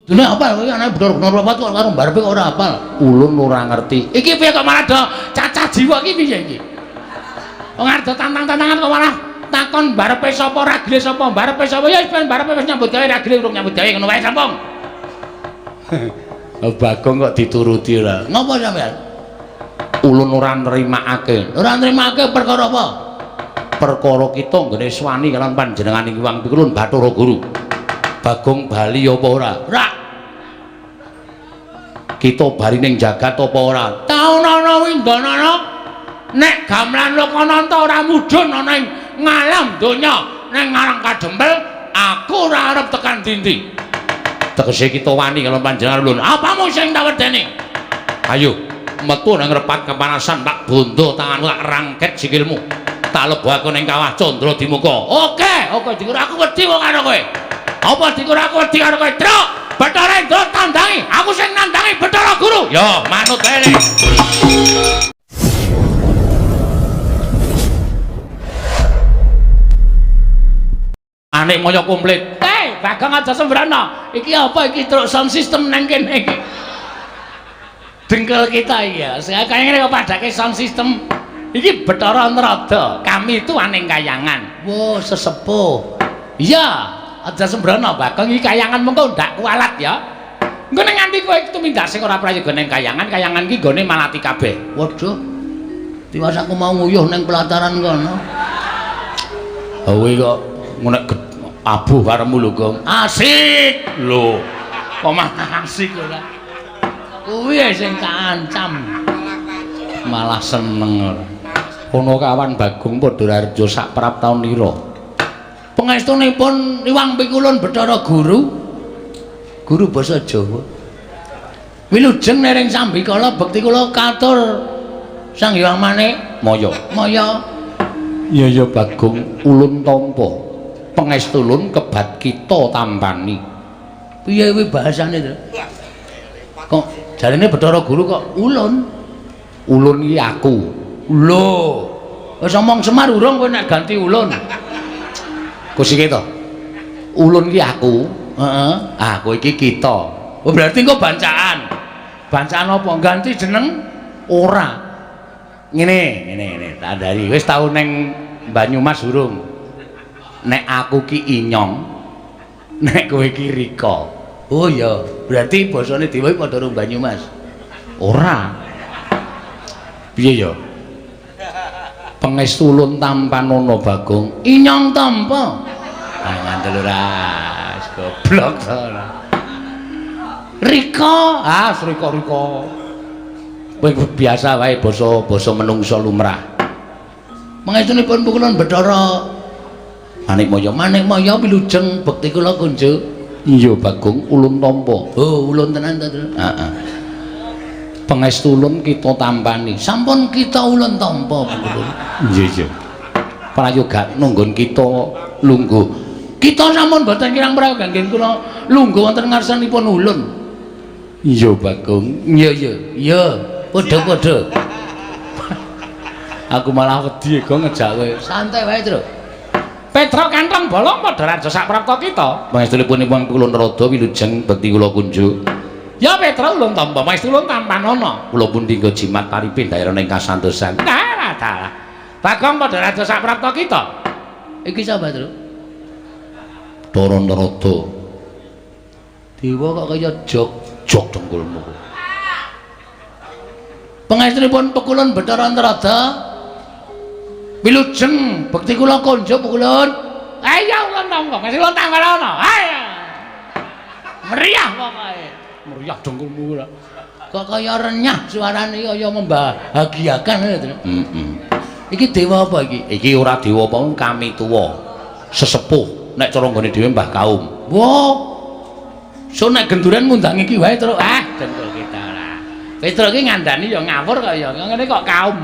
Dene apal kowe anake Bathara Guna papat kok karo mbarepe kok ora apal. Ulun ora ngerti. Iki piye kok malah do cacah jiwa iki piye iki? Wong arep tantang-tantangan kok malah takon mbarepe sapa ragile sapa mbarepe sapa ya wis ben mbarepe wis nyambut gawe ragile urung nyambut gawe ngono wae sampung. Bagong kok dituruti ora. Ngopo sampean? Ulun ora nrimakake. Ora nrimakake perkara apa? Perkara kita nggone swani kalian panjenengan Hyang Pikulun Bathara Guru. Bagong bali apa ora? Ora. Kita bali ning jagat apa ora? Taun ana windanana nek gamelan Lokananta ora mudhun ana ing ngalam donya ning ngarang kadempel aku ora arep tekan dindi. Tegese kita wani kalian panjenengan ulun. Apamu sing tak wedeni? Ayo metu nang repat kepanasan tak bondo tanganmu tak rangket sikilmu. Tak lebokake ning kawah Candra Dimuka. Oke, oke dikira aku wedi wong karo kowe. Apa dikira aku wedi karo kowe? Truk, Bathara Indra tandangi. Aku sing nandangi Bathara Guru. Yo, manut wae. Anik moyo komplit. Hei, Bagong aja sembrono. Iki apa iki truk sound system nang kene iki? Dengkul kita iki ya. Kaya ngene kok padake sound system. Iki Bathara Narada. Kami itu aning kayangan. Wah, sesepuh. Iya, aja sembrono Bagong iki kayangan mengko ndak kualat ya. Engko nek nganti kowe tumindak sing ora prayoga ning kayangan, kayangan iki nggone malati kabeh. Waduh. Tiwas aku mau nguyuh ning pelataran kono. Kowe kok nek abuh karemu lho, Gong. Asik. Lho. Kok malah asik ora? Kuwi sing tak ancam. Malah seneng ora. Kono kawan Bagong padha raharja sak prap taun lira. Pangestunipun Hyang Pikulun Bathara Guru, guru basa Jawa. Wilujeng nering sambikala bekti kula katur Sang Hyang Manik Maya. Maya. Iya ya Bagong, ulun tampa. Pangestulun kebat kita tampani. Piye kuwi bahasane to? Kok jarene Bathara Guru kok ulun? Ulun iki aku. Lho, wis omong Semar urung kowe nek ganti ulun. Kusike to. Ulun iki aku. Heeh. Ah, kowe iki kita. Oh, berarti engko bancaan. Bancaan apa? Ganti jeneng ora. Ngene, ngene, ngene, tak andani. Wis tau ning Banyumas urung? Nek aku ki Inyong, nek kowe ki Rika. Oh iya, berarti basane dhewe padha karo Banyumas. Ora. Piye ya? Pangestu ulun tampanana Bagong. Inyong tampa. Ah ngandel ora. Goblok to ora. Rika, ah Rika Rika. Kowe biasa wae basa-basa menungsa lumrah. Pangestunipun pukulun Bathara Manik Maya, Manik Maya wilujeng bekti kula kunjuk. Iya Bagong, ulun tampa. Oh, ulun tenan to, Tru? Heeh. Pangestu ulun kita tampani. Sampun kita ulun tampa pukulun. Iya iya. Prayoga nunggon kita lungguh. Kita sampun boten kirang prayoga nggih kula lungguh wonten ngarsanipun ulun. Iya Bagong. Iya iya. Iya, padha-padha. Aku malah wedi kok ngejak kowe. Santai wae, Tru. Petruk kantong bolong padha raja sak prapta kita. Pangestunipun Hyang Pikulun Rada wilujeng bekti kula kunjuk. Ya Petruk ulun tampa, pangestu ulun tampanana. Kula pun dinggo jimat paripe daerah ing kasantosan. Dalah dalah. Bagong padha raja sak prapta kita. Iki sapa, Tru? Bathara Narada. Dewa kok kaya jog-jog dengkulmu. Pangestunipun Pekulun Bathara Narada wilujeng bekti kula konjuk Pekulun. Ayo ulun tampa, pangestu ulun tampanana. Ayo. Meriah pokoke. Meriah dengkulmu ora. Kok kaya renyah suarane kaya membahagiakan ngono to. Heeh. Iki dewa apa iki? Iki ora dewa apa kami tuwa. Sesepuh nek cara nggone dhewe Mbah Kaum. Wah. So nek genduren ngundang iki wae terus ah dengkul kita ora. Petruk iki ngandani ya ngawur kaya ngene kok kaum.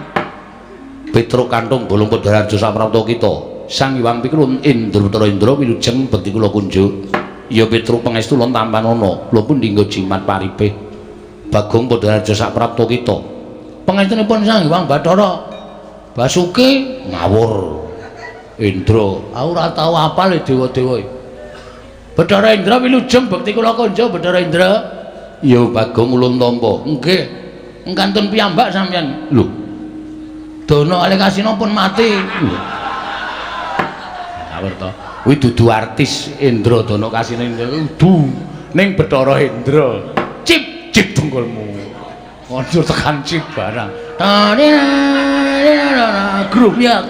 Petruk kantung bolong padha raja saprapta kita. Sang Hyang Pikulun Indra Bathara Indra wilujeng bekti kula kunjuk. Ya Petruk pangestu ulun tampanana. Kula pun dinggo jimat paripe. Bagong padha raja saprapta kita. Pangestunipun Sang Hyang Bathara Basuki ngawur. Indra, aku ora tau apal dewa-dewa. Bathara Indra wilujeng bekti kula konjo Bathara Indra. Ya Bagong ulun tampa. Nggih. Kantun piyambak sampeyan. Lho. Dono kalih Kasino pun mati. Ngawur to. Kuwi dudu artis Indra Dono Kasino kudu ning Bathara Indra. Cip cip dengkulmu. Kondur tekan cip barang. Grup ya.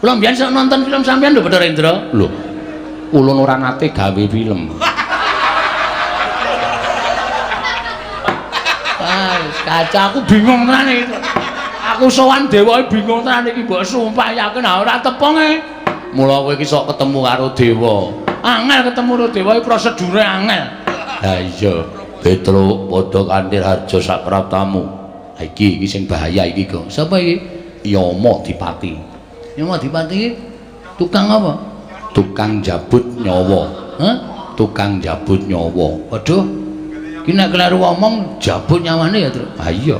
Kula mbiyen sok nonton film sampeyan lho Bathara Indra. Lho. Ulun ora nate gawe film. Ah, kaca aku bingung tenan iki. Aku sowan dewa bingung tenan iki mbok sumpah yakin ora teponge. Mula kowe iki sok ketemu karo dewa. Angel ketemu karo dewa iki prosedure angel. Ha iya, Petruk padha kanthi harja sakraptamu. Ha iki iki sing bahaya iki, Gong. Sapa iki? Yama Dipati. Yama Dipati iki tukang apa? Tukang jabut nyawa. Hah? Tukang jabut nyawa. Waduh. Iki nek kleru omong jabut nyawane ya, Truk. Ha iya.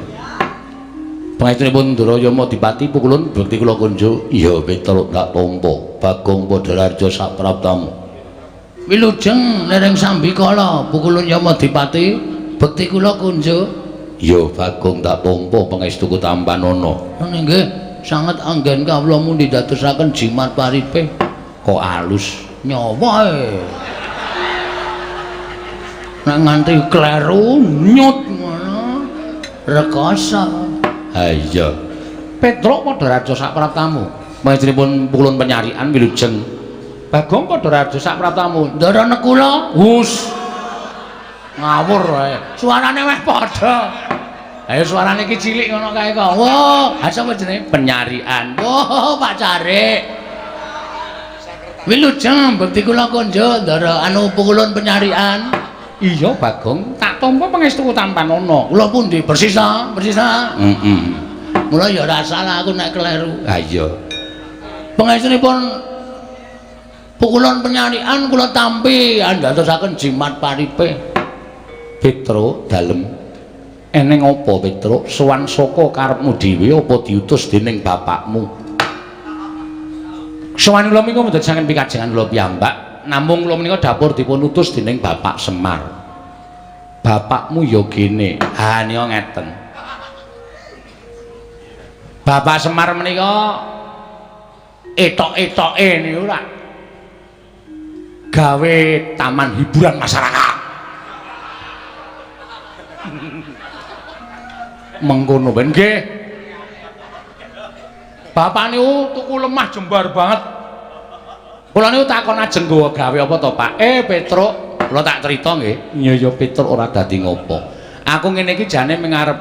Pangestunipun Ndara Yama Dipati pukulun bekti kula kunjuk. Iya, Petruk tak tampa. Bagong Padha sapraptamu. Wilujeng lereng sambikala pukulun Yama Dipati bekti kula kunjuk. Iya, Bagong tak tampa pangestuku tampanana. Nggih, sanget anggen kawula mundi dadosaken jimat paripe. Kok alus nyawa e. Nek nganti kleru nyut ngono rekoso. Ha iya. Petruk Padha sapraptamu. Pangestunipun pukulun penyarian wilujeng. Bagong Padha sapraptamu. Ndara nekula. Hus. Ngawur wae. Suarane weh padha. Ayo suarane iki cilik ngono kae kok. Wah, ha sapa jenenge? Penyarian. Wah, Pak Carik. Wilujeng bekti kula konjo ndara anu pukulun penyarian. Iya Bagong, tak tampa pangestuku tampanana. Kula pundi? Persis ta? Persis ta? Heeh. Mula ya ora salah aku nek kleru. Ha iya. Pangestunipun pukulun penyarian kula tampi andadosaken jimat paripe. Petruk dalem. Eneng apa Petruk? Sowan saka karepmu dhewe apa diutus dening bapakmu? Sowan kula menika mboten saking pikajengan kula piyambak, namung kula menika dapur dipun utus dening Bapak Semar. Bapakmu ya gene. Ha nika ngeten. Bapak Semar menika etok-etoke niku ora gawe taman hiburan masyarakat. Mengkono ben nggih. Bapak niku tuku lemah jembar banget. Kula niku takon ajeng nggawa gawe apa to, Pak? Petruk, kula tak crita nggih. Iya ya Petruk ora dadi ngopo. Aku ngene iki jane mung arep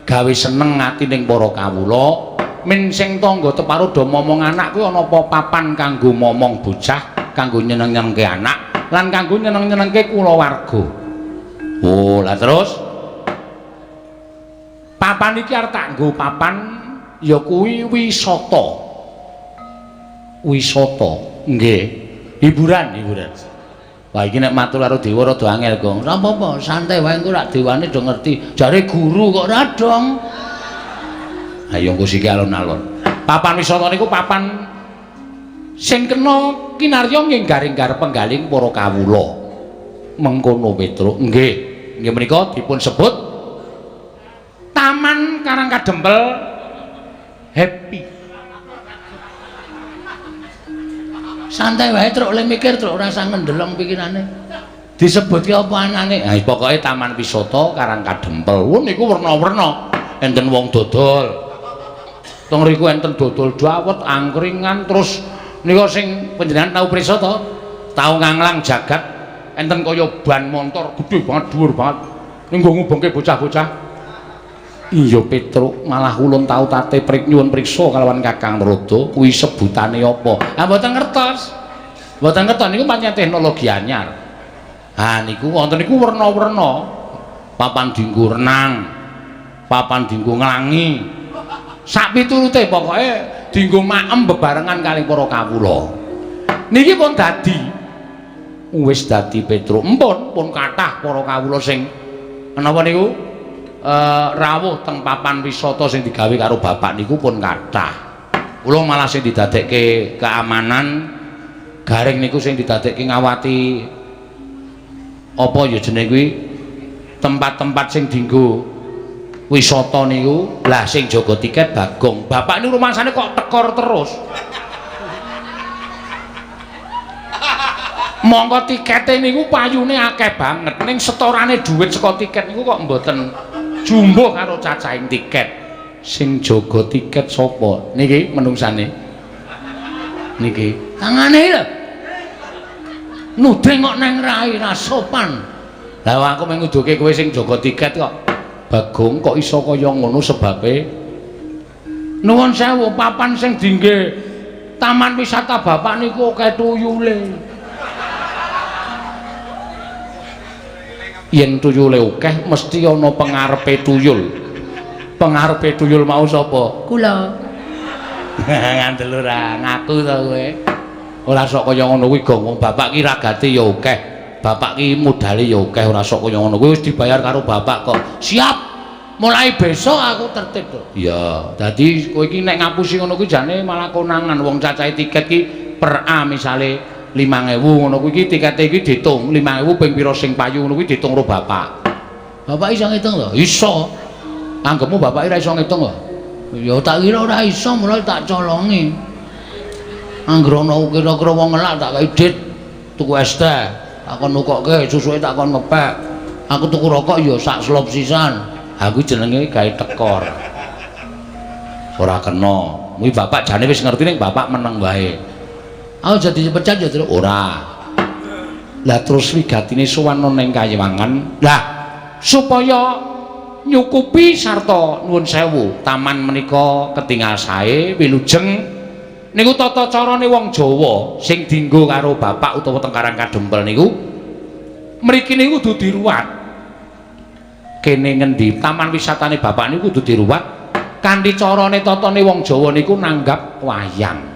gawe seneng ati ning para kawula. Min sing tangga teparo do momong anak kuwi ana apa papan kanggo momong bocah, kanggo nyeneng-nyenengke anak, lan kanggo nyeneng-nyenengke kulawarga. Oh, lah terus papan iki arep tak nggo papan ya kuwi wisata. Wisata. Nggih. Hiburan, hiburan. Wah iki nek matur karo dewa rada angel, Gong. Ora apa-apa, santai wae engko rak dewane do ngerti. Jare guru kok ora dong. Ayo engko siki alon-alon. Papan wisata niku papan sing kena kinarya nginggar-inggar penggaling para kawula. Mengkono Petruk. Nggih. Nggih menika dipun sebut Taman Karang Kadempel Happy. Santai wae Truk, le mikir Truk, ora usah ngendeleng pikirane. Disebutke apa anane? Ha pokoke Taman Wisata Karang Kadempel. Wah niku werna-werna. Enten wong dodol. Teng riku enten dodol dawet, angkringan, terus nika sing panjenengan tau prisa to? Tau nganglang jagat enten kaya ban montor gedhe banget, dhuwur banget. Ning nggo ngubengke bocah-bocah. Iya Petruk, malah ulun tau tate prik nyuwun priksa kalawan Kakang Narada kuwi sebutane apa? Ha mboten ngertos. Mboten ngertos niku pancen teknologi anyar. Ha niku wonten niku werna-werna. Papan dienggo renang, papan dienggo nglangi. Sak piturute pokoke dienggo maem bebarengan kalih para kawula. Niki pun dadi. Wis dadi Petruk. Empun pun kathah para kawula sing menapa niku? Rawuh teng papan wisata sing digawe karo bapak niku pun kathah. Kula malah sing didadekke keamanan garing niku sing didadekke ngawati apa ya jenenge kuwi tempat-tempat sing dienggo wisata niku. Lah sing jaga tiket Bagong. Bapak niku rumangsane kok tekor terus. Mongko tikete niku payune akeh banget, ning setorane dhuwit saka tiket niku kok mboten jumbuh karo cacahing tiket. Sing jaga tiket sapa? Niki menungsane. Niki tangane lho. Nuding kok neng rai ra sopan. Lah aku mung nguduke kowe sing jaga tiket kok. Bagong kok iso kaya ngono sebabe? Nuwun sewu, papan sing dingge taman wisata bapak niku akeh tuyule. Yen tuyule akeh mesti ana pengarepe tuyul. Pengarepe tuyul mau sapa? Kula. Ngandel ora ngaku to kowe. Ora sok kaya ngono kuwi Gong. Bapak ki ragate ya akeh. Bapak ki modale ya akeh, ora sok kaya ngono kuwi wis dibayar karo bapak kok. Siap. Mulai besok aku tertib to. Iya, dadi kowe iki nek ngapusi ngono kuwi jane malah konangan wong cacahe tiket ki per A misale 5.000 ngono kuwi iki tikete iki diitung 5.000 ping pira sing payu ngono kuwi diitung karo bapak. Bapak iso ngitung to? Iso. Anggepmu bapak ora iso ngitung to? Ya tak kira ora iso mulai tak colongi. Angger ana kira-kira wong ngelak tak kei dit tuku es teh, tak kon nukokke susuke tak kon ngepek. Aku tuku rokok ya sak slop sisan. Aku jenenge gawe tekor. Ora kena. Kuwi bapak jane wis ngerti ning bapak meneng wae. Aku jadi dipecat ya terus ora. Lah terus wigatine sowan ning Kayiwangan. Lah supaya nyukupi sarta nuwun sewu taman menika ketingal sae wilujeng niku tata carane wong Jawa sing dienggo karo bapak utawa teng Karang Kadempel niku mriki niku kudu diruwat. Kene ngendi taman wisatane bapak niku kudu diruwat kanthi carane tatane wong Jawa niku nanggap wayang.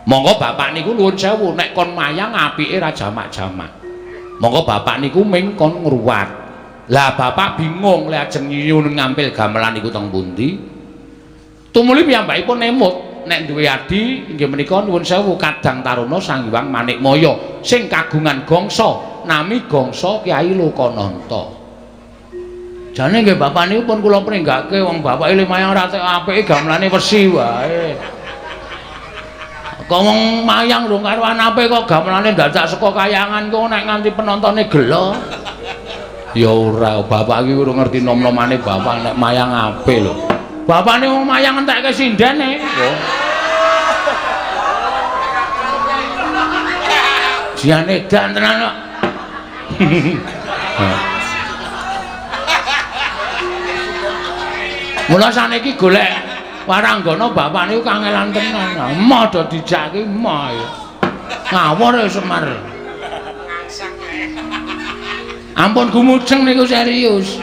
Monggo bapak niku nuwun sewu nek kon mayang apike ra jamak-jamak. Monggo bapak niku ming kon ngruwat. Lah bapak bingung lek ajeng nyuwun ngampil gamelan niku teng pundi. Tumuli piyambakipun emut nek duwe adi inggih menika nuwun sewu Kadang Taruna Sang Hyang Manikmaya sing kagungan gangsa nami gangsa Kyai Lokananta. Jane nggih bapak niku pun kula pringgake wong bapake mayang ra tek apike gamelane wesi wae. Kok wong mayang rung karuan apik kok gamelane dadak saka kayangan kok nek nganti penontone gelo. Ya ora, bapak iki urung ngerti nom-nomane bapak nek mayang apik lho. Bapakne wong mayang entekke sindene. Jian edan tenan kok. Mula saniki golek waranggana bapak niku kangelan tenan. Emoh do dijak ki emoh. Ngawur ya Semar. Ampun gumujeng niku serius.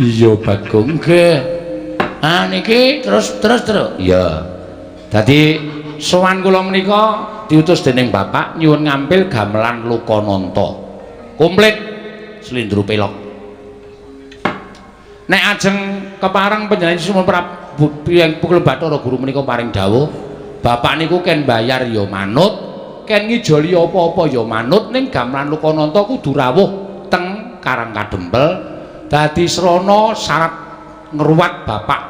Iya Bagong nggih. Ah niki terus. Iya. Dadi sowan kula menika diutus dening bapak nyuwun ngampil gamelan Lokananta. Komplit slendro pelok. Nek ajeng kepareng panjenengan Sunan Prabu Piyang Bathara Guru menika paring dawuh, bapak niku ken bayar ya manut, ken ngijoli apa-apa ya manut, ning gamelan Lokananta kudu rawuh teng Karang Kadempel dadi srana syarat ngruwat bapak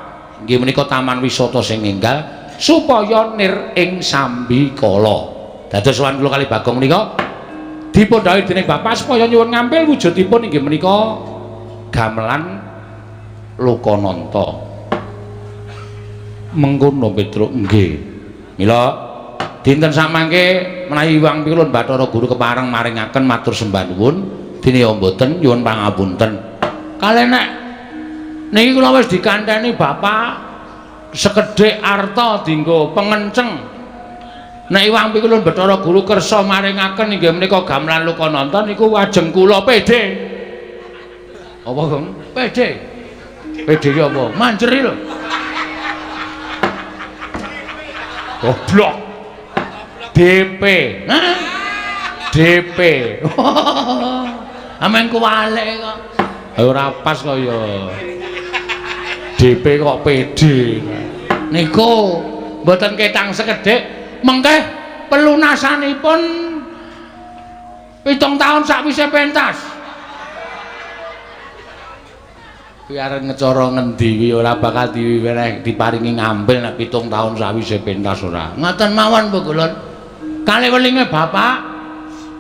inggih menika taman wisata sing enggal supaya nir ing sambikala. Dados sowan kula kali Bagong menika dipun dhawuhi dening bapak supaya nyuwun ngampil wujudipun inggih menika gamelan Lokananta. Mengkono Petruk nggih. Mila dinten samangke menawi Hyang Pikulun Bathara Guru kepareng maringaken matur sembah nuwun dene ya mboten nyuwun pangapunten. Kalih nek niki kula wis dikanteni bapak sekedhik arta dienggo pengenceng. Nek Hyang Pikulun Bathara Guru kersa maringaken inggih menika gamelan Lokananta niku ajeng kula PD. Apa, Gong? PD. PD ki apa? Manjeri lho. Goblok. DP. Hah? DP. Amen kuwalik kok. Ora pas kok ya. DP kok PD. Niku mboten ketang sekedhik mengke pelunasanipun 7 taun sakwise pentas. Kuwi arep ngecara ngendi kuwi ora bakal diweneh diparingi ngambil nek 7 taun sawise pentas ora. Ngoten mawon Pukulun. Kalih welinge Bapak,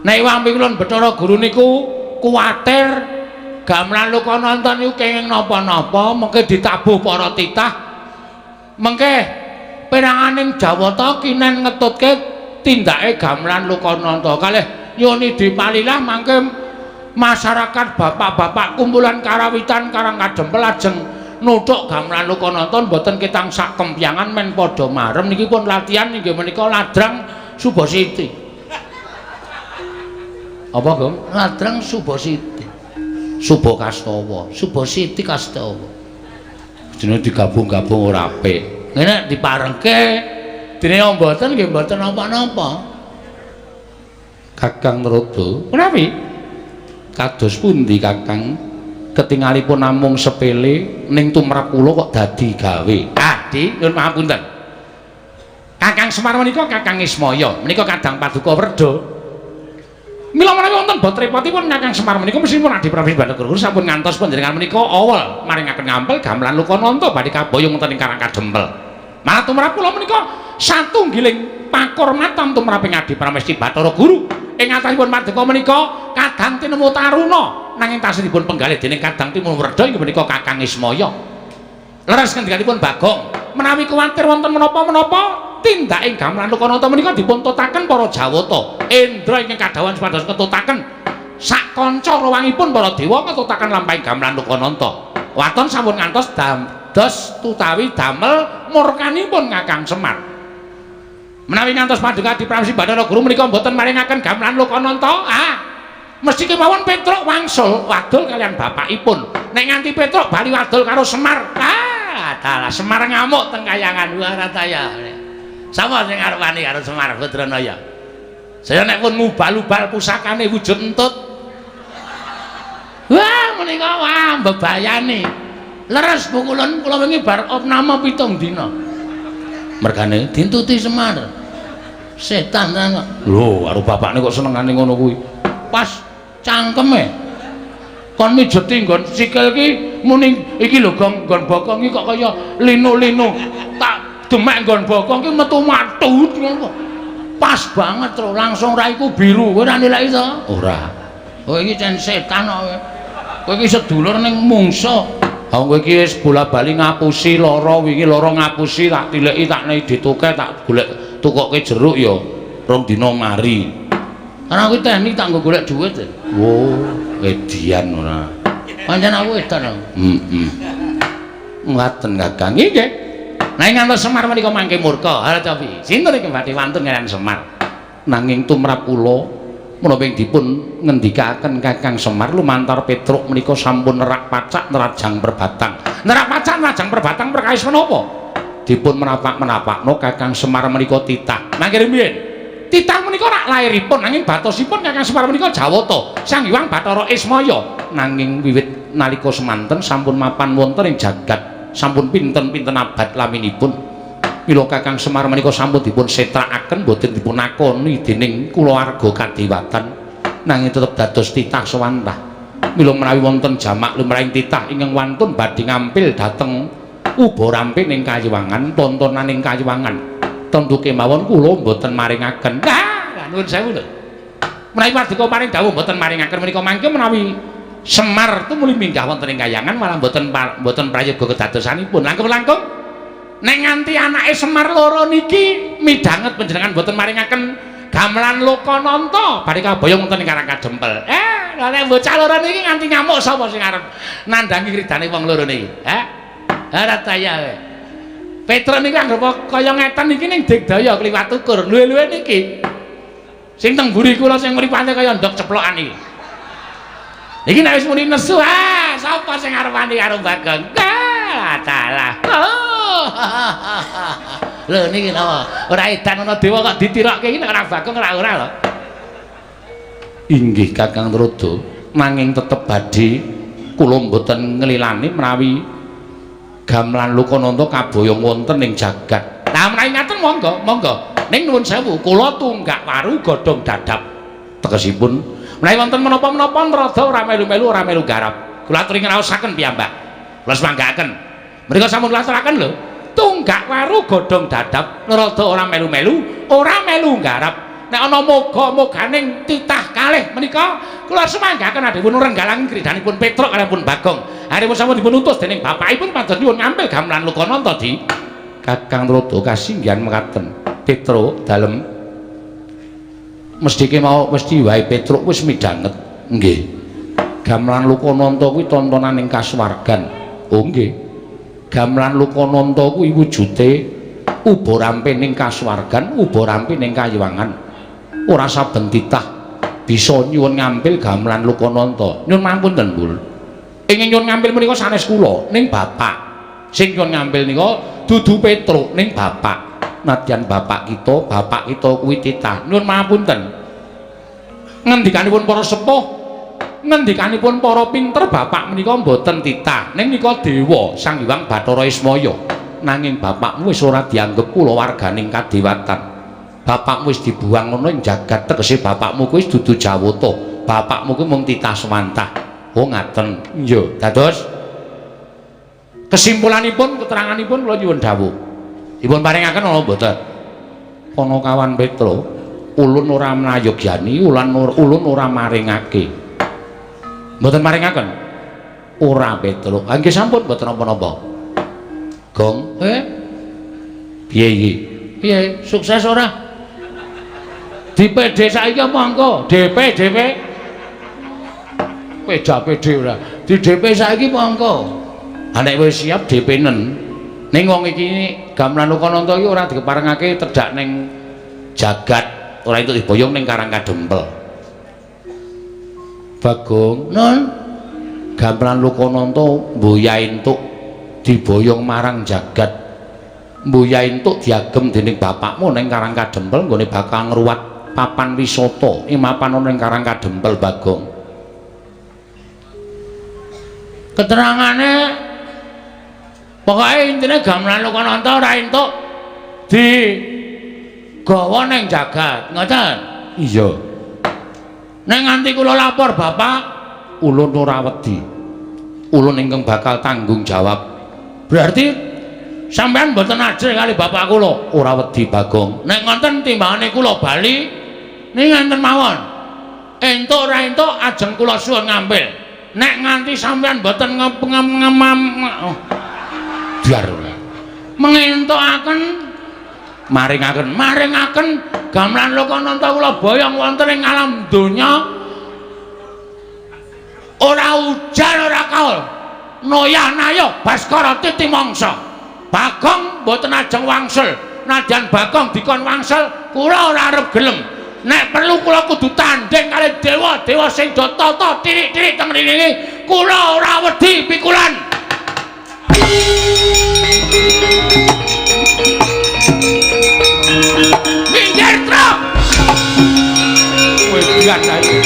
nek Iwang Pikulun Bathara Guru niku kuwatir gamelan Lokananta niku kenging napa-napa mengke ditabuh para titah. Mengke peranganing Jawata kinen ngetutke tindake gamelan Lokananta. Kalih nyuwun dipalilah mangke masyarakat bapak-bapak kumpulan karawitan Karang Kadempel lajeng nuthuk gamelan Lokananta mboten ketang sak kempyangan men padha marem niki pun latihan inggih menika ladrang Subasiti. Apa, Gong? Ladrang Subasiti. Subakastawa, Subasiti Kastawa. Jenenge digabung-gabung ora apik. Ngene diparengke dene mboten nggih mboten napa-napa. Kakang Narada, menawi kados pundi Kakang ketingalipun namung sepele ning tumrap kula kok dadi gawe. Ah, Di, nyuwun pangapunten. Kakang Semar menika Kakang Ismaya, menika kadang paduka werda. Mila menawi wonten bot repotipun Kakang Semar menika mesthipun Adi Prabu Bathara Guru sampun ngantos panjenengan menika awel maringaken ngampel gamelan Lokananta badhe kaboyong wonten ing Karang Kadempel. Malah tumrap kula menika satunggiling pakurmatan tumraping Adi Pramesti Bathara Guru. Ing atasipun paduka menika kadang tinemu taruna nanging tasih dipun penggalih dening kadang timun werda inggih menika Kakang Ismaya. Leres ngendikanipun Bagong, menawi kuwatir wonten menapa-menapa tindaking gamelan Lokananta menika dipun tutaken para Jawata. Indra ingkang kadhawuhan supados ngetutaken sak kanca rewangipun para dewa ngetutaken lampahing gamelan Lokananta. Waton sampun ngantos dados utawi damel murkanipun Kakang Semar. Menawi ngantos paduka Adi Pramesti Bathara Guru menika mboten maringaken gamelan Lokananta, ah mesti kemawon Petruk wangsul wadul kalian bapakipun. Nek nganti Petruk bali wadul karo Semar, ah dalah Semar ngamuk teng kayangan Warataya. Sapa sing arep wani karo Semar Badranaya? Saya nek pun ngubal-ubal pusakane wujud entut. Wah, menika wah mbebayani. Leres pukulun kula wingi bar opname 7 dina. Mergane dintuti Semar. Setan tenan kok. Lho, karo bapakne kok senengane ngono kuwi. Pas cangkeme. Kon mijeti nggon sikil ki muni iki lho Gong, nggon bokong iki kok kaya linu-linu. Tak demek nggon bokong ki metu matut ngono. Pas banget lho, langsung raiku biru. Kowe ora nilai to? Ora. Oh iki cen setan kok. Kowe iki sedulur ning mungsuh. Ha kowe iki wis bola-bali ngapusi lara wingi lara ngapusi tak tileki tak nei dituke tak golek tukoke jeruk ya rong dina mari. Karena aku teknik tak nggo golek duit. Oh, edian ora. Pancen aku edan aku. Heeh. Ngaten Kakang. Nggih. Nah ngantos Semar menika mangke murka. Ha cobi. Sinten iki badhe wantun kaliyan Semar? Nanging tumrap kula menapa ing dipun ngendikaken Kakang Semar lumantar Petruk menika sampun nerak pacak nerajang perbatang. Nerak pacak nerajang perbatang perkawis menapa? Dipun menapak-menapakno Kakang Semar menika titah. Mangke rumiyin. Titah menika rak lairipun nanging batosipun Kakang Semar menika Jawata. Sang Hyang Bathara Ismaya. Nanging wiwit nalika semanten sampun mapan wonten ing jagat sampun pinten-pinten abad laminipun. Mila Kakang Semar menika sampun dipun setrakaken boten dipun akoni dening kulawarga kadewatan nanging tetep dados titah sewantah. Mila menawi wonten jamak lumrahing titah ingkang wantun badhe ngampil dhateng uba rampe ning kayiwangan tontonaning kayiwangan tentu kemawon kula mboten maringaken. Ah, nuwun sewu lho. Menawi paduka paring dawuh mboten maringaken menika mangke menawi Semar tumuli minggah wonten ing kayangan malah mboten mboten prayoga kedadosanipun. Langkung-langkung nek nganti anake Semar loro niki midhanget panjenengan mboten maringaken gamelan Lokananta badhe kaboyong wonten ing Karang Kadempel. Eh, lha nek bocah loro niki nganti ngamuk sapa sing arep nandhangi kridane wong loro niki? Heh. Ora daya kowe. Petruk niku anggere kaya ngeten niki ning digdaya kliwat ukur. Luwe-luwe niki. Sing teng mburi kula sing mripate kaya ndok ceplokan iki. Iki nek wis muni nesu, ah, sapa sing arep wani karo Bagong? Ah, dalah. Oh. Lho niki napa? Ora edan ana dewa kok ditirokke iki nek ora Bagong ora ora lho. Inggih Kakang Narada, nanging tetep badhe kula mboten nglilani menawi gamelan Lokananta kaboyong wonten ing jagat. Lah menawi ngaten monggo, monggo. Ning nuwun sewu, kula tunggak waru godhong dadap. Tegesipun Menawi wonten menapa-menapa Narada ora melu-melu ora melu garap. Kula aturi ngraosaken piyambak. Kula semanggaaken. Mriku sampun kula aturaken lho. Tunggak waru godhong dadap Narada ora melu-melu, ora melu garap. Nek ana moga-moganing titah kalih menika kula semanggaken adhipun renggalang kridanipun Petruk kaliyan Bagong. Aripun sampun dipun utus dening bapakipun pados nyuwun ngampil gamelan Lokananta di Kakang Narada kasinggihan mekaten. Petruk dalem mestike mau mesti wae Petruk wis midhanget. Nggih. Gamelan Lokananta kuwi tontonan ing kasuwargan. Oh nggih. Gamelan Lokananta kuwi wujude uba rampe ning kasuwargan, uba rampe ning kayiwangan. Ora saben titah bisa nyuwun ngampil gamelan Lokananta. Nyuwun mampunten, Bul. Ingin nyuwun ngampil menika sanes kula, ning bapak. Sing nyuwun ngampil nika dudu Petruk, ning bapak. Nadyan bapak kita kuwi titah. Nyuwun mapunten. Ngendikanipun para sepuh, ngendikanipun para pinter bapak menika mboten titah. Ning nika dewa Sang Hyang Bathara Ismaya. Nanging bapakmu wis ora dianggep kulawarganing kadewatan. Bapakmu wis dibuang ngono ing jagat, tegese bapakmu kuwi dudu jawata. Bapakmu kuwi mung titah swantah. Oh ngaten. Iya, dados kesimpulanipun keteranganipun kula nyuwun dawuh. Dipun paringaken ana mboten? Ana kawan Petro, ulun ora mlayogyani, ulun ora maringake. Mboten maringaken? Ora Petro. Ha nggih sampun mboten napa-napa. Gong, piye iki? Piye? Sukses ora? Di PD saiki apa engko? DP DP. Peja PD ora. Di DP saiki apa engko? Ha nek wis siap DP-nen. Ning wong iki gamelan Lokananta iki ora dikeparengake tedhak ning jagat, ora entuk diboyong ning Karang Kadempel. Bagong, nun gamelan Lokananta mboya entuk diboyong marang jagat. Mboya entuk diagem dening bapakmu ning Karang Kadempel nggone bakal ngruwat papan wisata ing mapan ana ning Karang Kadempel Bagong. Keterangane pokoke intine gamelan Lokananta ora entuk di gawa ning jagat, ngoten? Iya. Nek nganti kula lapor bapak, ulun ora wedi. Ulun ingkang bakal tanggung jawab. Berarti sampean mboten ajrih kali bapak kula? Ora wedi Bagong. Nek ngoten timbangane kula bali ning ngenten mawon. Entuk ora entuk ajeng kula suwun ngampil. Nek nganti sampean mboten ngem biar ora. Mengentukaken maringaken maringaken gamelan Lokananta kula boyong wonten ing alam donya ora ujan ora kaul. Noyah nayo Baskara titi mangsa. Bagong mboten ajeng wangsul. Nadyan Bagong dikon wangsul, kula ora arep gelem. Nek perlu kula kudu tandhing kali dewa-dewa sing do tata tirik-tirik teng mriki. Kula ora wedi pikulan. Minggir, Truk. Kowe biyen ae.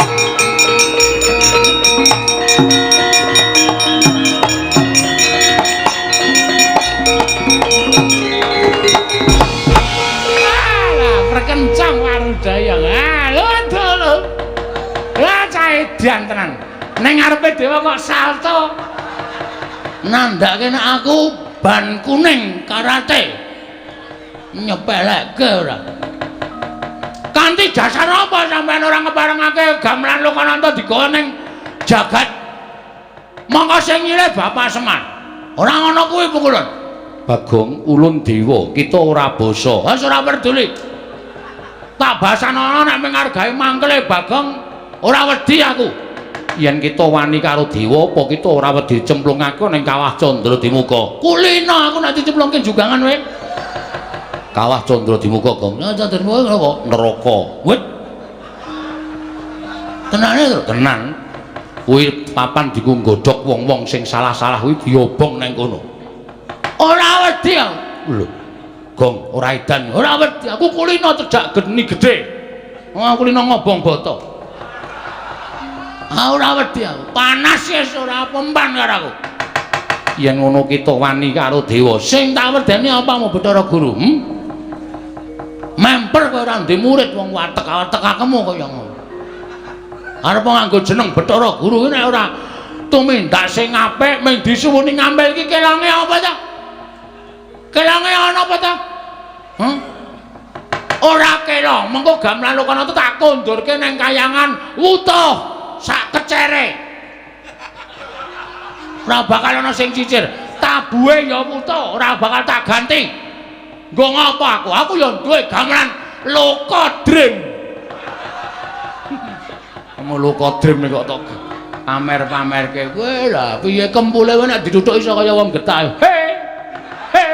Alah, perkencang Warudaya. Ah, lho lho. Lah cah edan tenan. Ning ngarepe dewa kok salto. Nandhake nek aku ban kuning karate. Nyepelekke ora. Kanthi dasar apa sampean ora ngeparengake gamelan Lokananta digawa ning jagat? Mongko sing nyilih Bapak Semar. Ora ngono kuwi pukulun. Bagong ulun dewa, kita ora basa. Wis ora peduli. Tak basanono nek menghargai mangkele Bagong ora wedi aku. Yen kita wani karo dewa apa kita ora wedi cemplungake ning Kawah Candra Dimuka? Kulino aku nek dicemplungke jugangan kowe. Kawah Candra Dimuka, Gong. Candra Dimuka napa? Neraka. Wit. Tenane to? Tenan. Kuwi papan diku nggodhog wong-wong sing salah-salah kuwi diobong nang kono. Ora wedi aku. Lho. Gong, ora edan. Ora wedi. Aku kulino cedhak geni gedhe. Aku kulino ngobong boto. Ah ora wedi aku. Panas wis ora pempan karo aku. Yen ngono kita wani karo dewa. Sing tak wedeni apamu Bathara Guru? Memper kowe ora ndek murid wong watek-watekakemu kaya ngono. Arep nganggo jeneng Bathara Guru nek ora tumindak sing apik mung disuwuni ngambil iki kelange apa ta? Kelange ana apa ta? Huh? Ora kelong, mengko gamelan Lokananta tak kondurke nang kayangan wutuh sak kecere. Ora bakal ana sing cicir. Tabuhe ya wutuh, ora bakal tak ganti. Nggo ngapa aku? Aku ya duwe gamelan Loka Dream. Loka Dream kok tok pamer-pamerke. Kowe lah piye kempule kowe nek dituthuk iso kaya wong getah. He. He.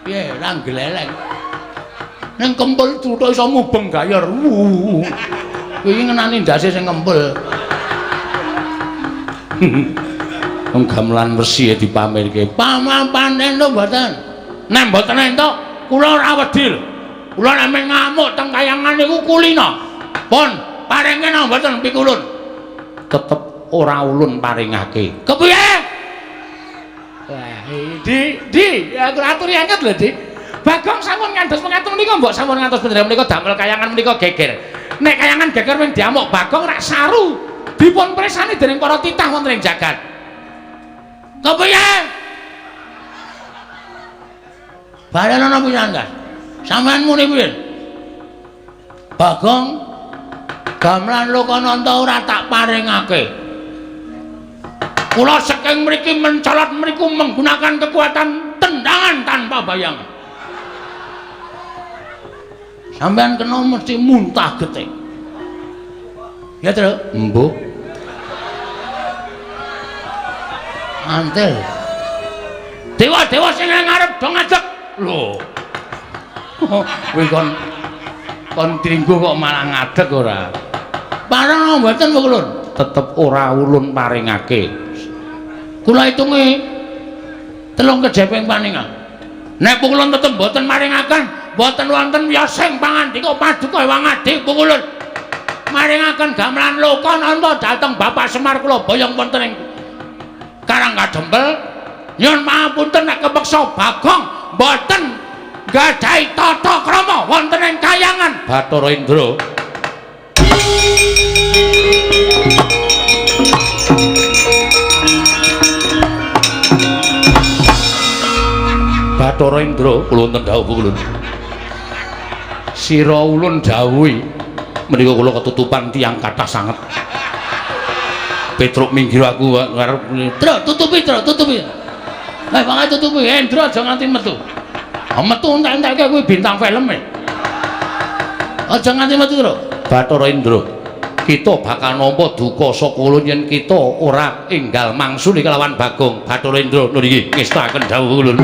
Piye ra gleleng. Ning kempul tuthuk iso mubeng gayor. Kuwi ngenani ndase sing kempul. Wong gamelan wesi dipamerke. Pamapan entuk mboten? Nek mboten entuk, kula ora wedi lho. Kula nek ngamuk teng kayangan niku kulina. Pun paringe napa mboten pikulun? Tetep ora ulun paringake. Kepiye? Wah, Di, aku aturi anget lho, Di. Bagong sampun ngantos mekaten menika mbok sampun ngantos panjenengan menika damel kayangan menika geger. Nek kayangan geger wing diamuk Bagong rak saru. Dipun presani dening para titah wonten ing jagat. Kepiye? Bareng ana pisan, Kas. Sampeyan muni piye? Bagong gamelan Lokananta ora tak paringake. Kula saking mriki mencolot mriku menggunakan kekuatan tendangan tanpa bayangan. Sampeyan kena mesti muntah getih. Ya, Tru? Embuh. Antel. Dewa-dewa sing ngarep do ngadeg. Lho. Kuwi kon tringgo kok malah ngadeg ora? Parang mboten kula. Tetep ora ulun paringake. Kula hitunge 3 kejeping paningan. Nek pukulun tetep mboten maringaken, mboten wonten wiyosing pangandika paduka Hyang Adi pukulun. Maringaken gamelan Lokananta dhateng Bapak Semar kula boyong wonten ing Karang Kadempel. Nyuwun pangapunten nek kepeksa Bagong mboten nggadahi tata krama wonten ing kayangan Bathara Indra. Bathara Indra kula wonten dawuh kula. Sira ulun dawuhi menika kula ketutupan tiyang kathah sanget. Petruk minggir aku ngarep. Tru tutupi, Tru tutupi. Eh pangae tutupi, Indra aja nganti metu. Ah metu entek-entekke kuwi bintang film e. Aja nganti metu, Tru. Bathara Indra, kita bakal nampa duka saka ulun yen kita ora enggal mangsuli kelawan Bagong. Bathara Indra lho niki ngestakaken dawuh ulun.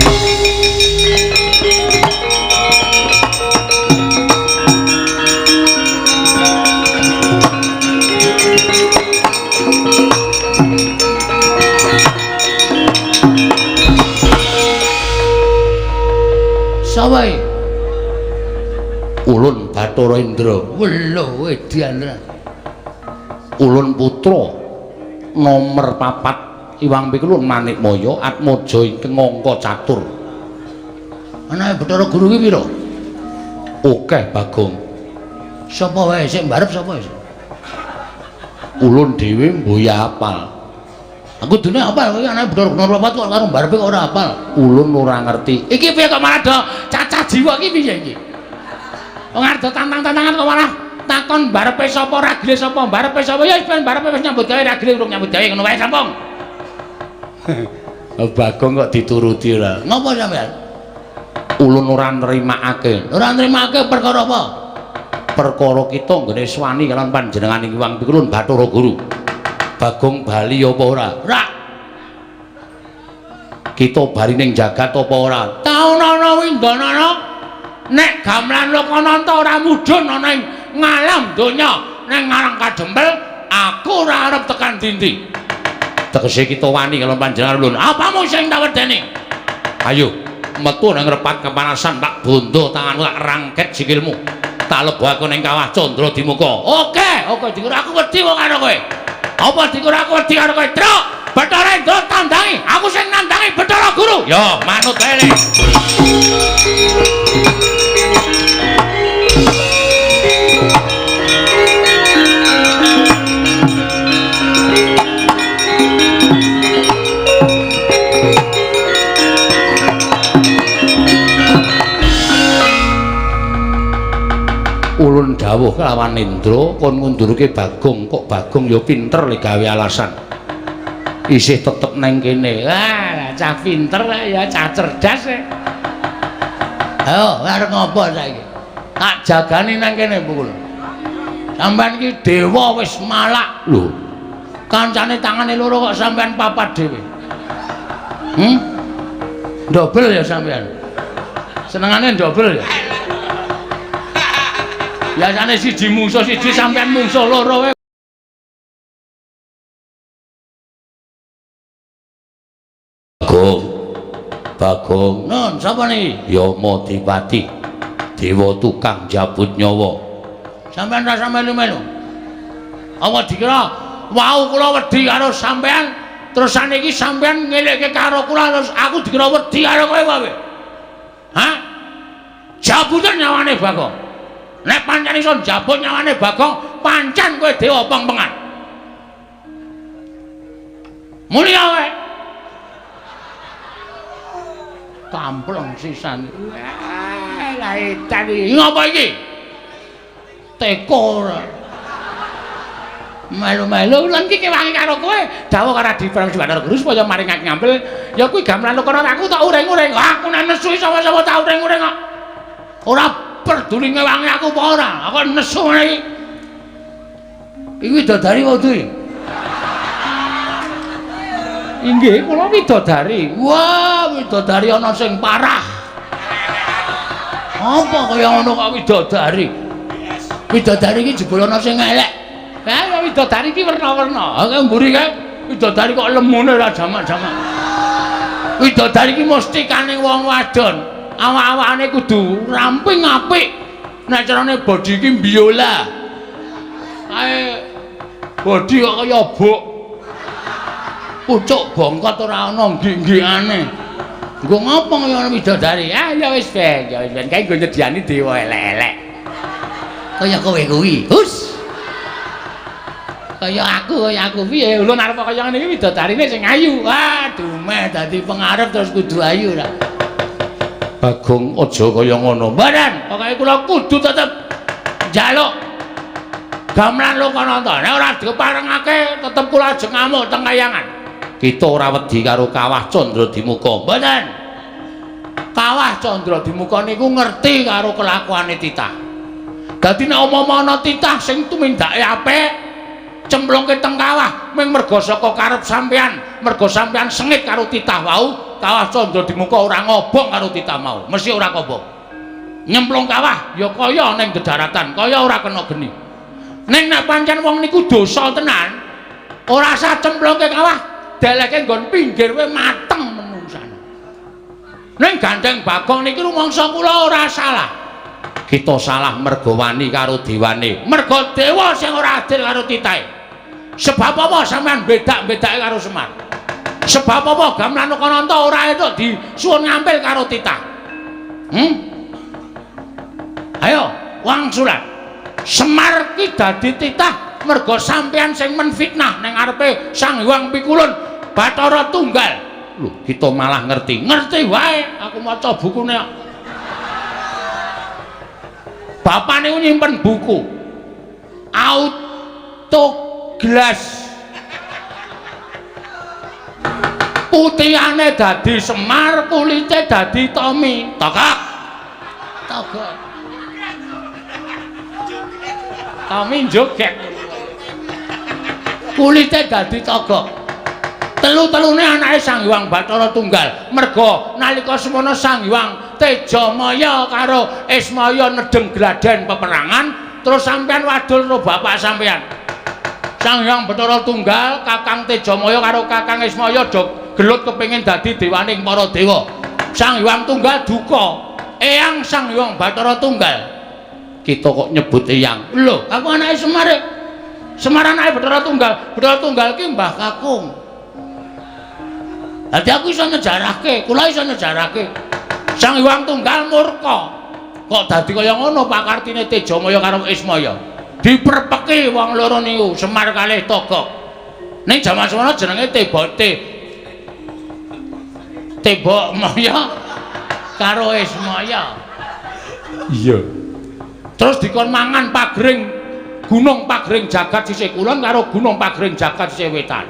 Sawai ulun Bathara Indra. Welo edian. Ulun putra nomer 4 Iwang Pikulun Manikmaya Atmaja ingkang angka catur. Anake Bathara Guru ki pira? Akeh Bagong. Sapa wae sing mbarep sapa wis? Ulun dhewe mboya apal. Aku dene apal kowe anake Bathara Guru nomor 4 kok karo mbarepe kok ora apal. Ulun ora ngerti. Iki piye kok malah do cacah jiwa iki piye iki? Wong arep tantang-tantangan kok malah takon barepe sapa ragile sapa barepe sapa ya wis ben barepe wis nyambut gawe ragile urung nyambut gawe ngono wae sampung. Bagong kok dituruti ora. Ngopo sampean? Ulun ora nrimakake. Ora nrimakake perkara apa? Perkara kita nggone swani kalawan panjenengan Hyang Pikulun Bathara Guru. Bagong bali apa ora? Ora. Kita bali ning jagat apa ora? Taunana windanana nek gamelan Lokananta ora mudhun ana ing ngalam donya ning Karang Kadempel, aku ora arep tekan dindi. Tegese kita wani kalawan panjenengan ulun. Apamu sing tak wedeni? Ayo metu nang repat kepanasan tak bondo tanganmu tak rangket sikilmu. Tak lebokake ning kawah Candra Dimuka. Oke, oke dikira aku wedi wong karo kowe. Apa dikira aku wedi karo kowe? Truk, Bathara Indra tandangi, aku sing nandangi Bathara Guru. Yo, manut wae. Dawuh kelawan Indra kon ngundurke Bagong, kok Bagong ya pinter le gawe alasan. Isih tetep neng kene. Wah, cah pinter ya, cah cerdas. Ayo, arep ngopo saiki? Tak jagani nang kene pukul. Sampeyan iki dewa wis malak lho. Kancane tangane loro kok sampeyan papat dhewe. Dobel ya sampeyan. Senengane dobel ya. Biasane siji mungsuh siji sampeyan mungsuh loro wae. Bagong. Bagong. Nun, sapa niki? Yamadipati. Dewa tukang jabut nyawa. Sampeyan rasa melu-melu. Apa dikira wau kula wedi karo sampeyan, terus saniki sampeyan ngelekke karo kula terus aku dikira wedi karo kowe wae. Hah? Jabutan nyawane Bagong. Nek pancen iso njabut nyawane Bagong, pancen kowe dewa pengpengan. Mulia wae. Kampleng sisan. Wah, lah edan iki. Ngapa iki? Teko ora. Melu-melu lan iki kewangi karo kowe. Dawuh karo Adi Prabu Bathara Guru supaya maringake ngampil. Ya kuwi gamelan kono aku tak uring-uring. Aku nek nesu sapa-sapa tak uring-uring kok. Ora peduli ngewangi aku apa ora. Aku nesu ngene iki. Iki widodari wae iki. Inggih, kula widodari. Wah, widodari ana sing parah. Apa kaya ngono kok widodari? Widodari iki jebul ana sing elek. Ha, widodari iki werna-werna. Ha, mburi kae widodari kok lemune ora jamak-jamak. Widodari iki mesti kaning wong wadon. Awak-awakane kudu ramping apik. Nek carane body iki biola. Kae body kok kaya buk. Pucuk bongkot ora ana nggik-nggikane. Nggo ngopo kaya ngono widodari? Ah ya wis ben, ya wis ben kae nggo nyediani dewa elek-elek. Kaya kowe kuwi. Hus. Kaya aku piye? Ulun arep kaya ngene iki widodarine sing ayu. Ah, dumeh dadi pengarep terus kudu ayu ra. Bagong aja kaya ngono. Mboten, pokoke kula kudu tetep njaluk gamelan Lokananta. Nek ora diparengake tetep kula ajeng ngamuk teng kayangan. Kita ora wedi karo Kawah Candradimuka. Mboten. Kawah Candradimuka niku ngerti karo kelakuane titah. Dadi nek umpama ana titah sing tumindake apik, cemplungke teng kawah ming merga saka karep sampean, merga sampean sengit karo titah wau, Kawah Candradimuka ora ngobong karo titah mau, mesti ora kobong. Nyemplung kawah ya kaya ning dedaratan, kaya ora kena geni. Ning nek pancen wong niku dosa tenan, ora usah cemplungke kawah, deleke nggon pinggir wae mateng menungsane. Ning gandeng Bagong niki rumangsa kula ora salah. Kita salah merga wani karo dewane. Merga dewa sing ora adil karo titahe. Sebab apa sampean bedak-bedake karo Semar? Sebab apa gamelan Lokananta ora entuk disuwun ngampil karo titah? Ayo, wangsulan. Semar ki dadi titah merga sampean sing menfitnah ning ngarepe Sang Hyang Pikulun Bathara Tunggal. Lho, kita malah ngerti. Ngerti wae, aku maca bukune. Bapak niku nyimpen buku. Autoglass. Putihane dadi Semar, kulite dadi Tommy. Togok. Togok. Tommy joget. Kulite dadi togok. Telu-telune anake Sang Hyang Bathara Tunggal. Merga nalika semono Sang Hyang Tejamaya karo Ismaya nedeng gladen peperangan, terus sampean wadul karo bapak sampean. Sang Hyang Bathara Tunggal, Kakang Tejamaya karo Kakang Ismaya do gelut kepengin dadi dewaning para dewa. Sang Hyang Tunggal duka, eyang Sang Hyang Bathara Tunggal. Kita kok nyebut eyang. Lho, aku anake Semar. Semar anake Bathara Tunggal. Bathara Tunggal ki Mbah Kakung. Dadi aku iso nyejarahke, kula iso nyejarahke. Sang Hyang Tunggal murka. Kok dadi kaya ngono pakartine Tejamaya karo Ismaya. Diperpeki wong loro niku, Semar kalih Togok. Ning jaman semono jenenge Tebote. Tebok Maya karo Ismaya. Iya. Terus dikon mangan pagering gunung pagering jagat sisih kulon karo gunung pagering jagat sisih wetan.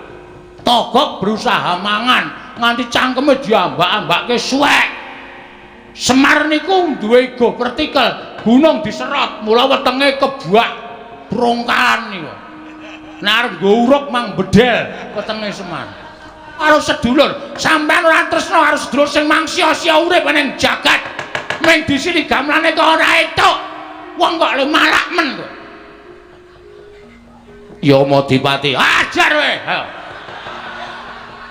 Togok berusaha mangan nganti cangkeme diambak-ambake suwek. Semar niku duwe ego vertikal, gunung diserot, mula wetenge kebak brongkalan niku. Nek arep nggo uruk mang bedel wetenge Semar. Karo sedulur, sampean ora tresna karo sedulur sing mangsia-sia urip ning jagat. Ming disili gamelane kok ora etuk. Wong kok le malak men kok. Yamadipati, ajar kowe. Ayo.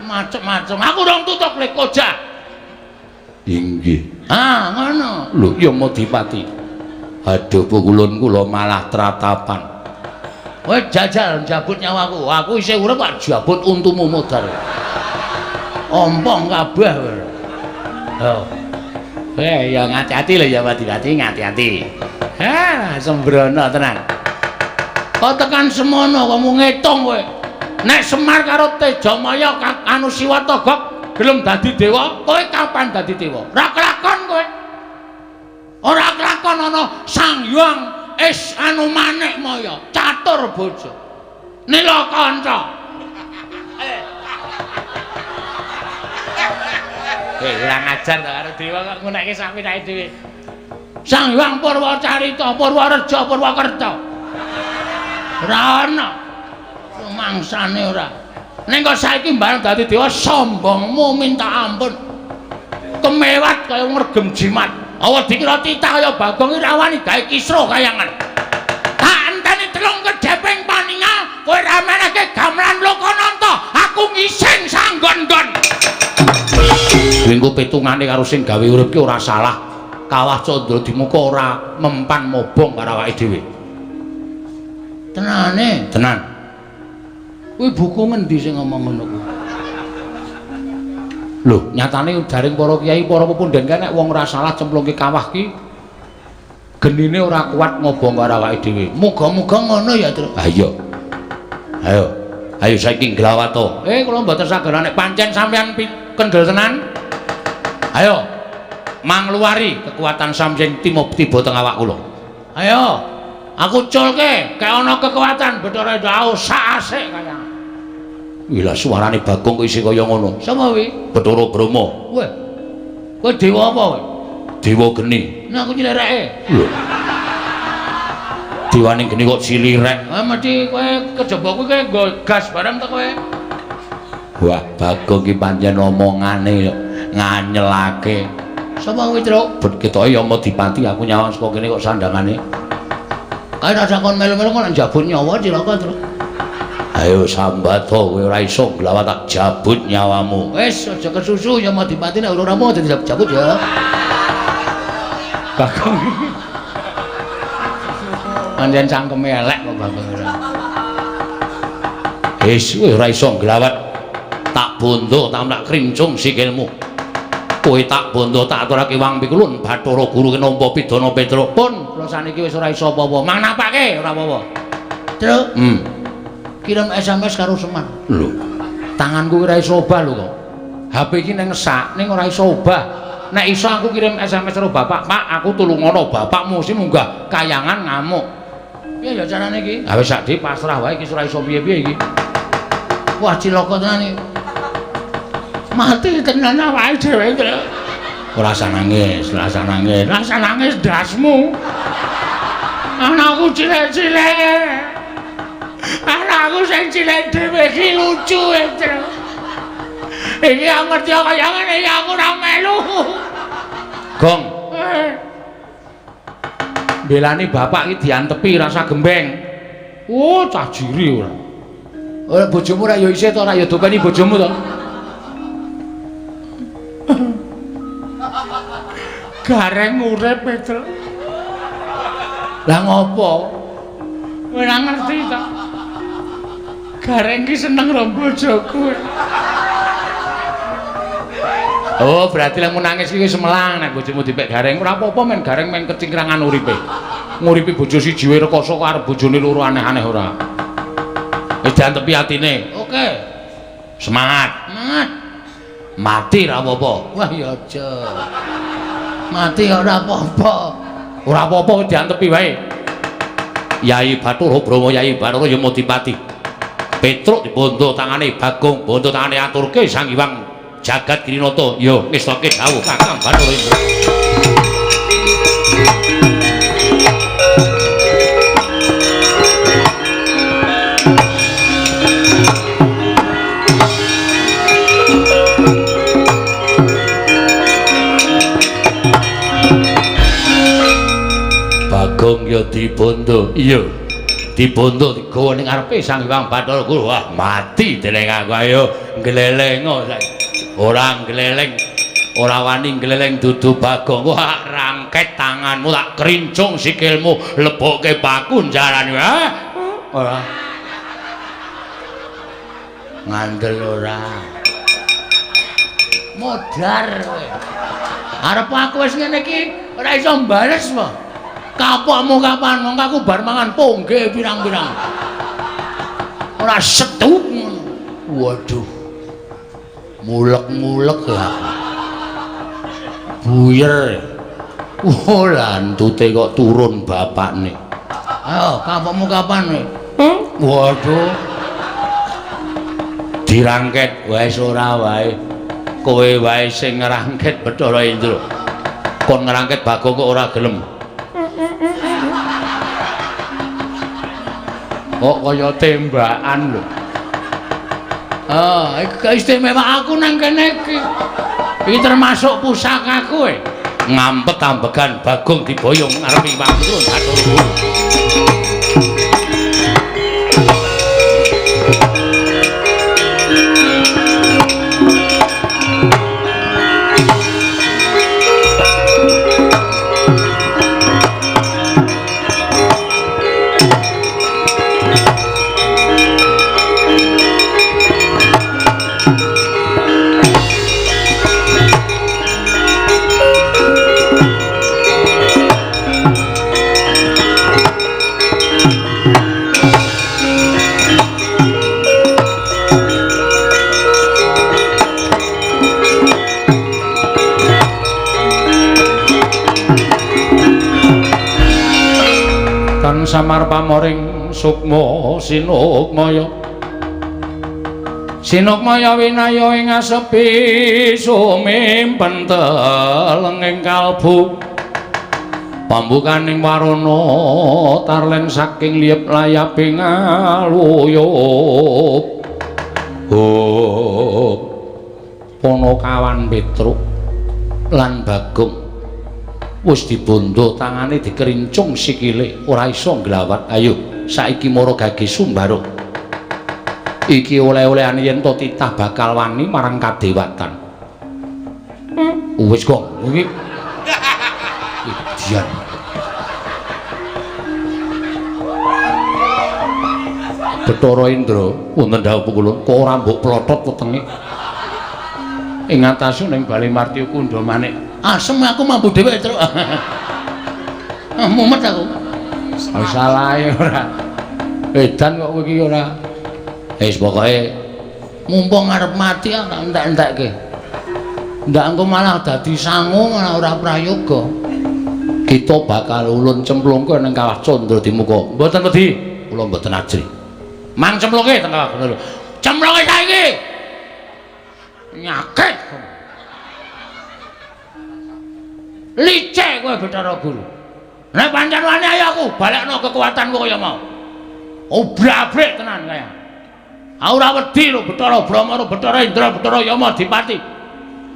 Macem-macem. Aku rong tutuk le koja. Inggih. Ah, ngono. Lho, Yamadipati. Aduh, pukulun kula malah tratapan. Kowe jajal njabut nyawaku. Aku isih urip kok jabut untumu modar. Ompong kabeh kowe. Oh. Eh, ya ngati-ati lho Yamadipati, ngati-ati. Ha, sembrono tenan. Kok tekan semono kamu ngitung kowe. Nek Semar karo Tejamaya anu Siwa Togok gelem dadi dewa, kowe kapan dadi dewa? Ora kelakon kowe. Ora kelakon ana Sang Hyang Is anu Manik Maya, catur bojo. Nila kanca. Eh, ora ngajar to karo dewa kok ngunekke sak penake dhewe. Sang Hyang Purwacarita, Purwareja, Purwakerta. Ora ana. Mangsane ora. Ning kok saiki mbareng dadi dewa sombongmu minta ampun. Kemewat kaya ngregem jimat. Awa dikira titah kaya Bagong iki ra wani gawe kisruh kayangan. Tak enteni telung kedheping paningal kowe ra menehke gamelan Lokananta, aku ngising sanggon-nggon. Kuwi petungane karo sing gawe urip ki ora salah. Kawah Candra Dimuka ora mempan mobong karo awake dhewe. Tenane, tenan. Kuwi buku ngendi sing ngomong ngono kuwi? Lho, nyatane jaring para kiai, para pepunden kae nek wong ora salah cemplungke kawah ki genine ora kuat ngobong karo awake dhewe. Muga-muga ngono ya, Tru. Ha iya. Ayo. Ayo saiki nglawato. Eh, kula mboten saged nek pancen sampeyan kendel tenan. Ayo. Mangluwari kekuatan sampeyan tiba teng awak kula. Ayo. Aku culke, kek ana kekuatan Bathara Indra sak asik kaya. Wih suarane Bagong kok isih kaya ngono. Sapa kuwi? Bathara Brahma. Weh. Kowe dewa apa kowe? Dewa geni. Nah aku nyilireke. Lho. Dewane geni kok cilirek. Ah mesti kowe kejaba kuwi kowe nggo gas bareng to kowe. Wah, Bagong ki pancen omongane nganyelake. Sapa kuwi, Truk? Bet ketoke Yamadipati aku nyawang saka kene kok sandangane. Kae rasa kon melu-melu kok njabut nyawa cilaka, Truk. Ayo sambato kowe ora iso nglawat tak jabut nyawamu. Wis aja kesusu Yamadipati nek ora rampung aja dijabut ya. Bagong. Pancen cangkeme elek kok Bagong ora. Wis kowe ora iso nglawat tak bondo tak krincung sikilmu. Kowe tak bondo tak aturake wang pikulun Bathara Guru ki nampa pidana Petruk. Pun kula saniki wis ora iso apa-apa. Mang napake ora apa-apa. Truk. Kirim SMS karo Semar. Lho, tanganku ora iso obah lho kok. HP iki ning ngesak ning ora iso obah. Nek iso aku kirim SMS karo bapak, "Pak, aku tulungono bapakmu sing munggah kayangan ngamuk." Piye ya carane iki? Ha wis sak pasrah wae iki ora iso piye-piye iki. Wah, cilaka tenan iki. Mati tenan awake dhewe, Truk. Ora usah nangis, ora usah nangis. Ora usah nangis ndasmu. Anakku cilik-cilik. Anakku sing cilik dhewe iki lucu, Truk. Iki aku ngerti kaya ngene iki aku ora melu. Gong. Belani bapak iki diantepi rasa gembeng. Oh, cah jiri ora. Ora bojomu ora ya isih to ora ya dopeni bojomu to. Gareng urip, Truk. Lah ngopo? Kowe ora ngerti to. Gareng ki seneng karo bojoku. Oh, berarti lek nangis iki wis melang nek bojomu dipek Gareng. Ora apa-apa men Gareng men kecingkrangan uripe. Nguripi bojo siji wae rekoso kok arep bojone loro aneh-aneh ora. Wis diantepi atine. Oke. Semangat. Semangat. Mati ra apa-apa. Wah ya aja. Mati ora apa-apa. Ora apa-apa diantepi wae. Yai Bathara Brahma, Yai Bathara Yamadipati. Petruk dibondo tangane Bagong, bondo tangane aturke Sang Hyang Jagat Girinata. Ya ngestoke dawuh Kakang Bathara Indra. Bagong ya dibondo. Iya. Dibondo digawa ning ngarepe Sang Hyang Bathara Guru. Wah, mati deleng aku. Ayo nglelengo saiki. Ora ngleleng, ora wani ngleleng dudu Bagong. Wah, rangket tanganmu tak krincung sikilmu, lebokke paku njarane. Hah? Ora. Ngandel ora. Modar kowe. Arep aku wis ngene iki ora iso mbales po. Kapokmu kapan? Mongko aku bar mangan pongge pirang-pirang. Ora setu ngono. Waduh. Mulek-mulek ya. Buyer. Oh, lantute kok turun bapakne. Ayo, kapokmu kapan kowe? Waduh. Dirangket wis ora wae. Kowe wae sing ngrangket Bathara Indra. Kon ngrangket Bagong kok ora gelem. Kok kaya tembakan lho. Ah, iki istimewa aku nang kene iki. Iki termasuk pusakaku e. Ngampet ambegan Bagong diboyong ngarepe Hyang Bathara Guru. Samar pamoring sukma sinukmaya sinukmaya winaya ing asepi sumimpen telenging kalbu pambukaning warana tarlen saking liyep layaping aluyup. Oh, Panakawan Petruk lan Bagong wis dibondo tangane dikerincung sikile ora iso nglawat. Ayo saiki mara gage Sumbaro. Iki oleh-olehane yen to titah bakal wani marang kadewatan. Wis kok iki Dian. Bathara Indra wonten dawuh kula kok ora mbok plotot wetenge. Ing atase ning Bali Martya Kundha Manik. Asem aku mampu dhewe, Truk. Mumet aku. Salahe ora. Edan kok kowe iki ora. Wis pokoke mumpung arep mati tak entek-entekke. Ndak engko malah dadi sangu malah ora prayoga. Kita bakal ulun cemplungke ning Kawah Candra Dimuka. Mboten wedi, kula mboten ajri. Mang cemplungke teng Kawah Candra. Cemplungke saiki. Nyakit. Licik kowe Bathara Guru. Nek pancen wani ayo aku balekno kekuatanku kaya mau. Obrabrik tenan kaya. Aku ora wedi lho Bathara Brahma, Bathara Indra, Bathara Yama Dipati.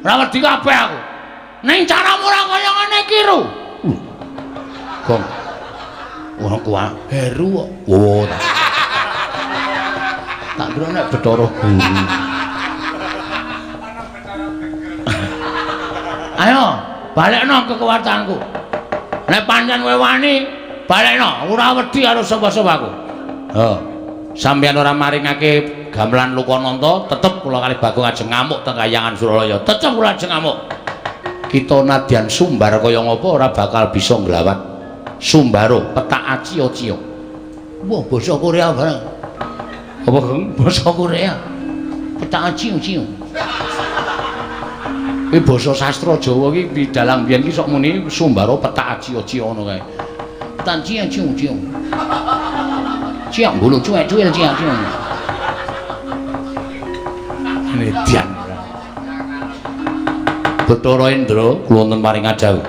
Ora wedi kabeh aku. Ning caramu ora kaya ngene iki lho. Gong. Ora kuwi heru kok. Oh. Tak kira nek Bathara Guru. Ayo balekno kekuatanku. Nek pancen kowe wani, balekno, ora wedi karo sapa-sapa aku. Ha. Sampeyan ora maringake gamelan Lokananta, tetep kula kalih Bagong ajeng ngamuk teng Kayangan Suralaya. Tetep kula ajeng ngamuk. Kita nadyan sumbar kaya ngapa ora bakal bisa nglawat. Sumbaro petak acio-cio. Wah, basa Korea barang. Apa, Geng? Basa Korea. Petak acio-cio. Iki basa sastra Jawa iki dalang biyen iki sok muni Sumbaro petak aci-aci ngono kae. Tan ciang ciung ciung. Ciang bulu cuek cuil ciang ciung. Median. Bathara Indra kula wonten paring dawuh.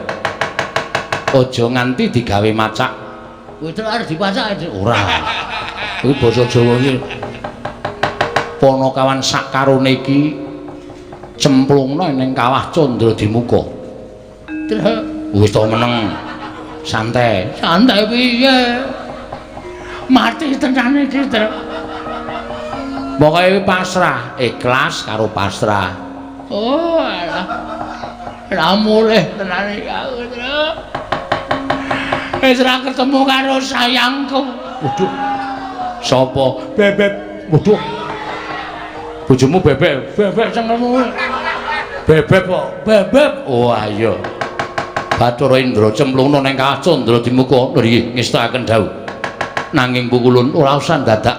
Aja nganti digawe macak. Kowe arep dipacak ora. Kuwi basa Jawa iki. Panakawan sakarone iki cemplungna ning kawah Candra Dimuka. Wis to meneng. Santai. Santai piye? Mati tenane iki, Truk. Pokoke pasrah, ikhlas karo pasrah. Oh, alah. Ra mulih tenane iki aku, Truk. Wis ra ketemu karo sayangku. Waduh. Sapa? Bebek. Waduh. Bojomu bebek. Bebek cengkelmu. Bebek kok. Bebek. Oh, ayo. Bathara Indra cemplungna ning kawah Candra Dimuka. Lho nggih, ngestakaken dawuh. Nanging pukulun ora usah dadak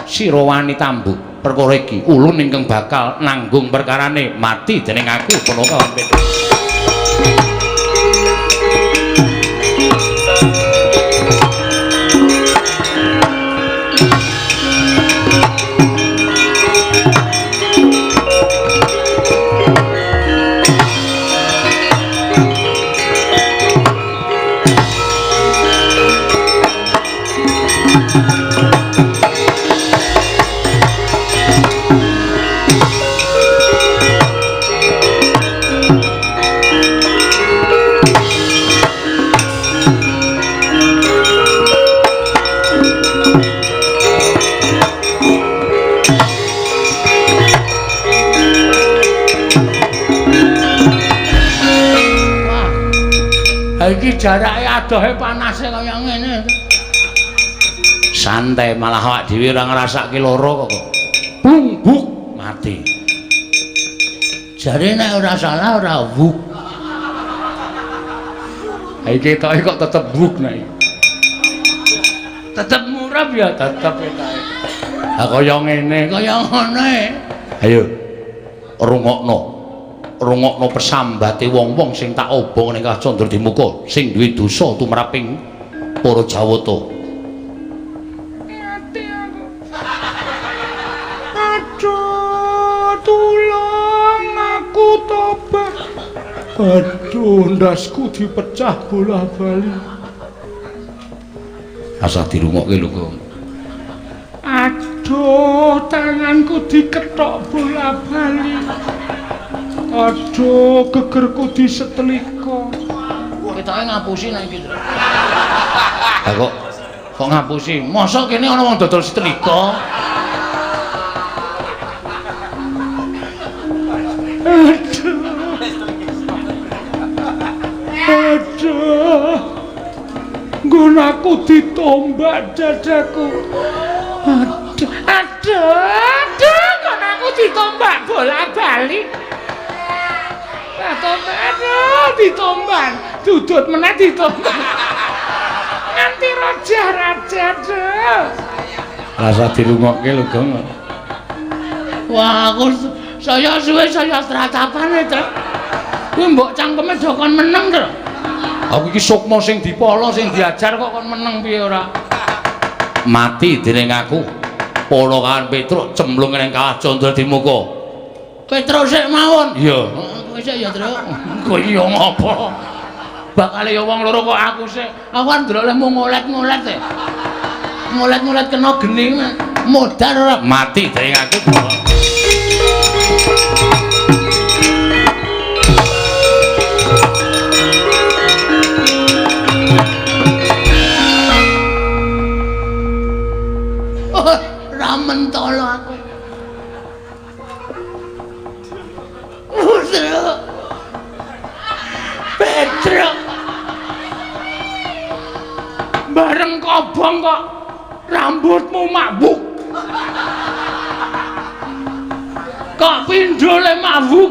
sira wani tambuk perkara iki. Ulun ingkang bakal nanggung perkarane mati dening aku Panakawan Petruk. Iki jarake adohe panase kaya ngene. Santai malah awak dhewe ora ngrasake lara kok. Bung buk mati. Jare nek ora salah ora wuk. Ha iki ketoke kok tetep wuk nek. Tetep murab ya tetep ketoke. Ha kaya ngene, kaya ngono. Ayo rungokno. Rungokno pesambate wong-wong sing tak obong ning Candra Dimuka sing duwe dosa tumraping para Jawata. Mati aku. Aduh, tulung aku tobat. Aduh, ndasku dipecah bola-bali. Asah dirungokke lho, Kang. Aduh, tanganku diketok bola-bali. Aduh, gegerku disetelika. Ketoke ngapusi nek iki, Tru. Lah kok ngapusi? Mosok kene ana wong dodol setelika? Aduh. Aduh. Nggon aku ditombak dadaku. Aduh, aduh, aduh, nggon aku ditombak bola-bali. Aduh, ditomban, dudut meneh ditomban. Nganti raja-raja, aduh. Rasa dirungokke lho, Gong. Wah, aku saya suwe saya tratapane, Truk. Kuwi mbok cangkeme do kon meneng, Truk. Aku iki sukma sing dipala, sing diajar kok kon meneng piye ora? Mati dening aku. Panakawan Petruk cemplung ning kawah Candra Dimuka. Petruk sik mawon. Iya. Kowe sik ya, Truk. Kowe iki ya ngopo? Bakale ya wong loro kok aku sik. Aku kan ndelok lehmu ngolet-ngolet e. Ngolet-ngolet kena geni modar ora mati dening aku. Oh, ra mentolo aku. Petruk. Petruk. Bareng kobong kok rambutmu mabuk. Kok pindhole mabuk.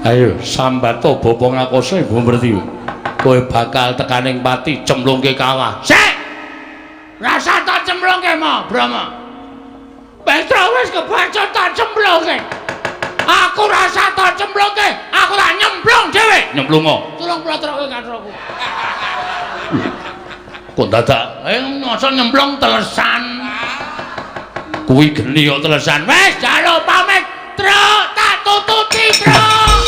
Ayo sambato bapa ngakoso ibu ngerti. Kowe bakal tekaning pati cemplungke kawah. Sik. Rasa tak cemplungke mo, Brahma. Petruk wis kebacut tak cemplungke. Aku rasa tak cemplungke, Aku tak nyemplung dhewe. Nyemplungo. Tulung plotroke katroku. Kok dadak Masa nyemplung telesan. Kuwi geni kok telesan. Wis jaluk pamit, Truk, tak tututi, Truk.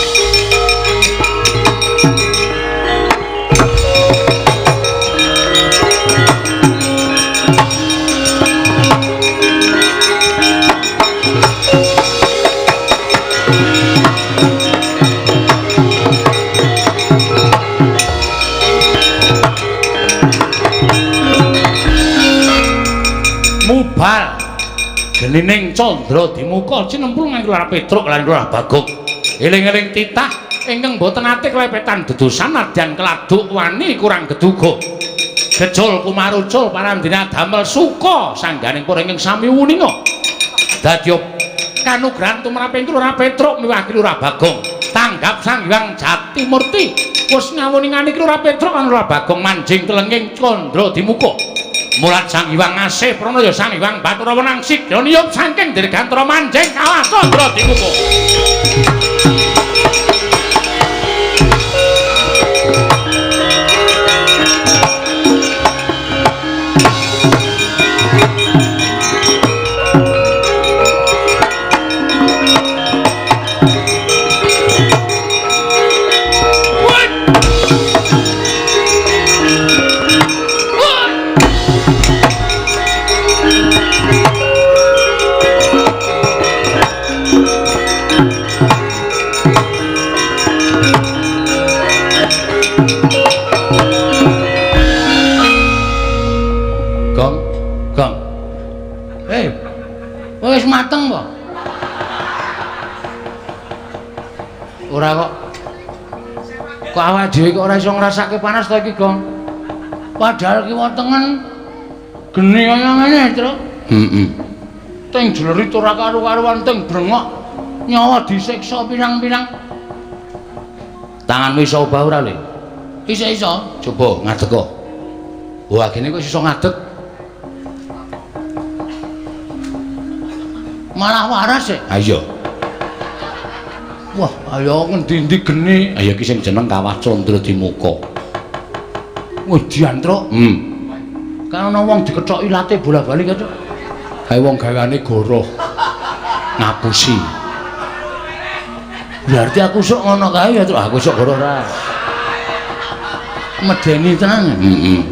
Mubal genining candra dimuka cinemplung ing Lurah Petruk lan Lurah Bagong. Eling-eling titah ingkang boten ate klepetan dedosan nadyan keladuk wani kurang geduga. Gejol kumarucul parandina damel suka sangganing para ingkang sami wuninga. Dadya kanugrahan tumraping Lurah Petruk miwah Lurah Bagong. Tanggap Sang Hyang Jatimurti wis ngawuningani Lurah Petruk lan Lurah Bagong manjing telenging candra dimuka. Mulat Sang Hyang Asih Pranaya Sang Hyang Bathara Wenang sigra niyup saking dirgantara manjing kawah candra dimuka. Gong, gong. Wis mateng po? Ora kok. Kok awake dhewe kok ora iso ngrasake panas to iki, Gong? Padahal kiwa tengen geni kaya ngene, Truk. Heeh. Teng jlerit ora karu-karuan, teng brengok nyawa disiksa pirang-pirang. Tanganmu iso obah ora, Le? Iso-iso. Coba ngadeg kok. Wah, gene kok iso ngadeg. Malah waras e. Ha iya. Wah, ayo ngendi-endi geni. Ha iya iki sing jeneng Kawah Candra Dimuka. Wedian, Truk. Kan ana wong dikethok ilate bola-bali kae, Truk. Kae wong gaweane goroh. Ngapusi. Berarti aku sok ngono kae ya, Truk. Aku sok goroh ora. Medeni tenan. Heeh.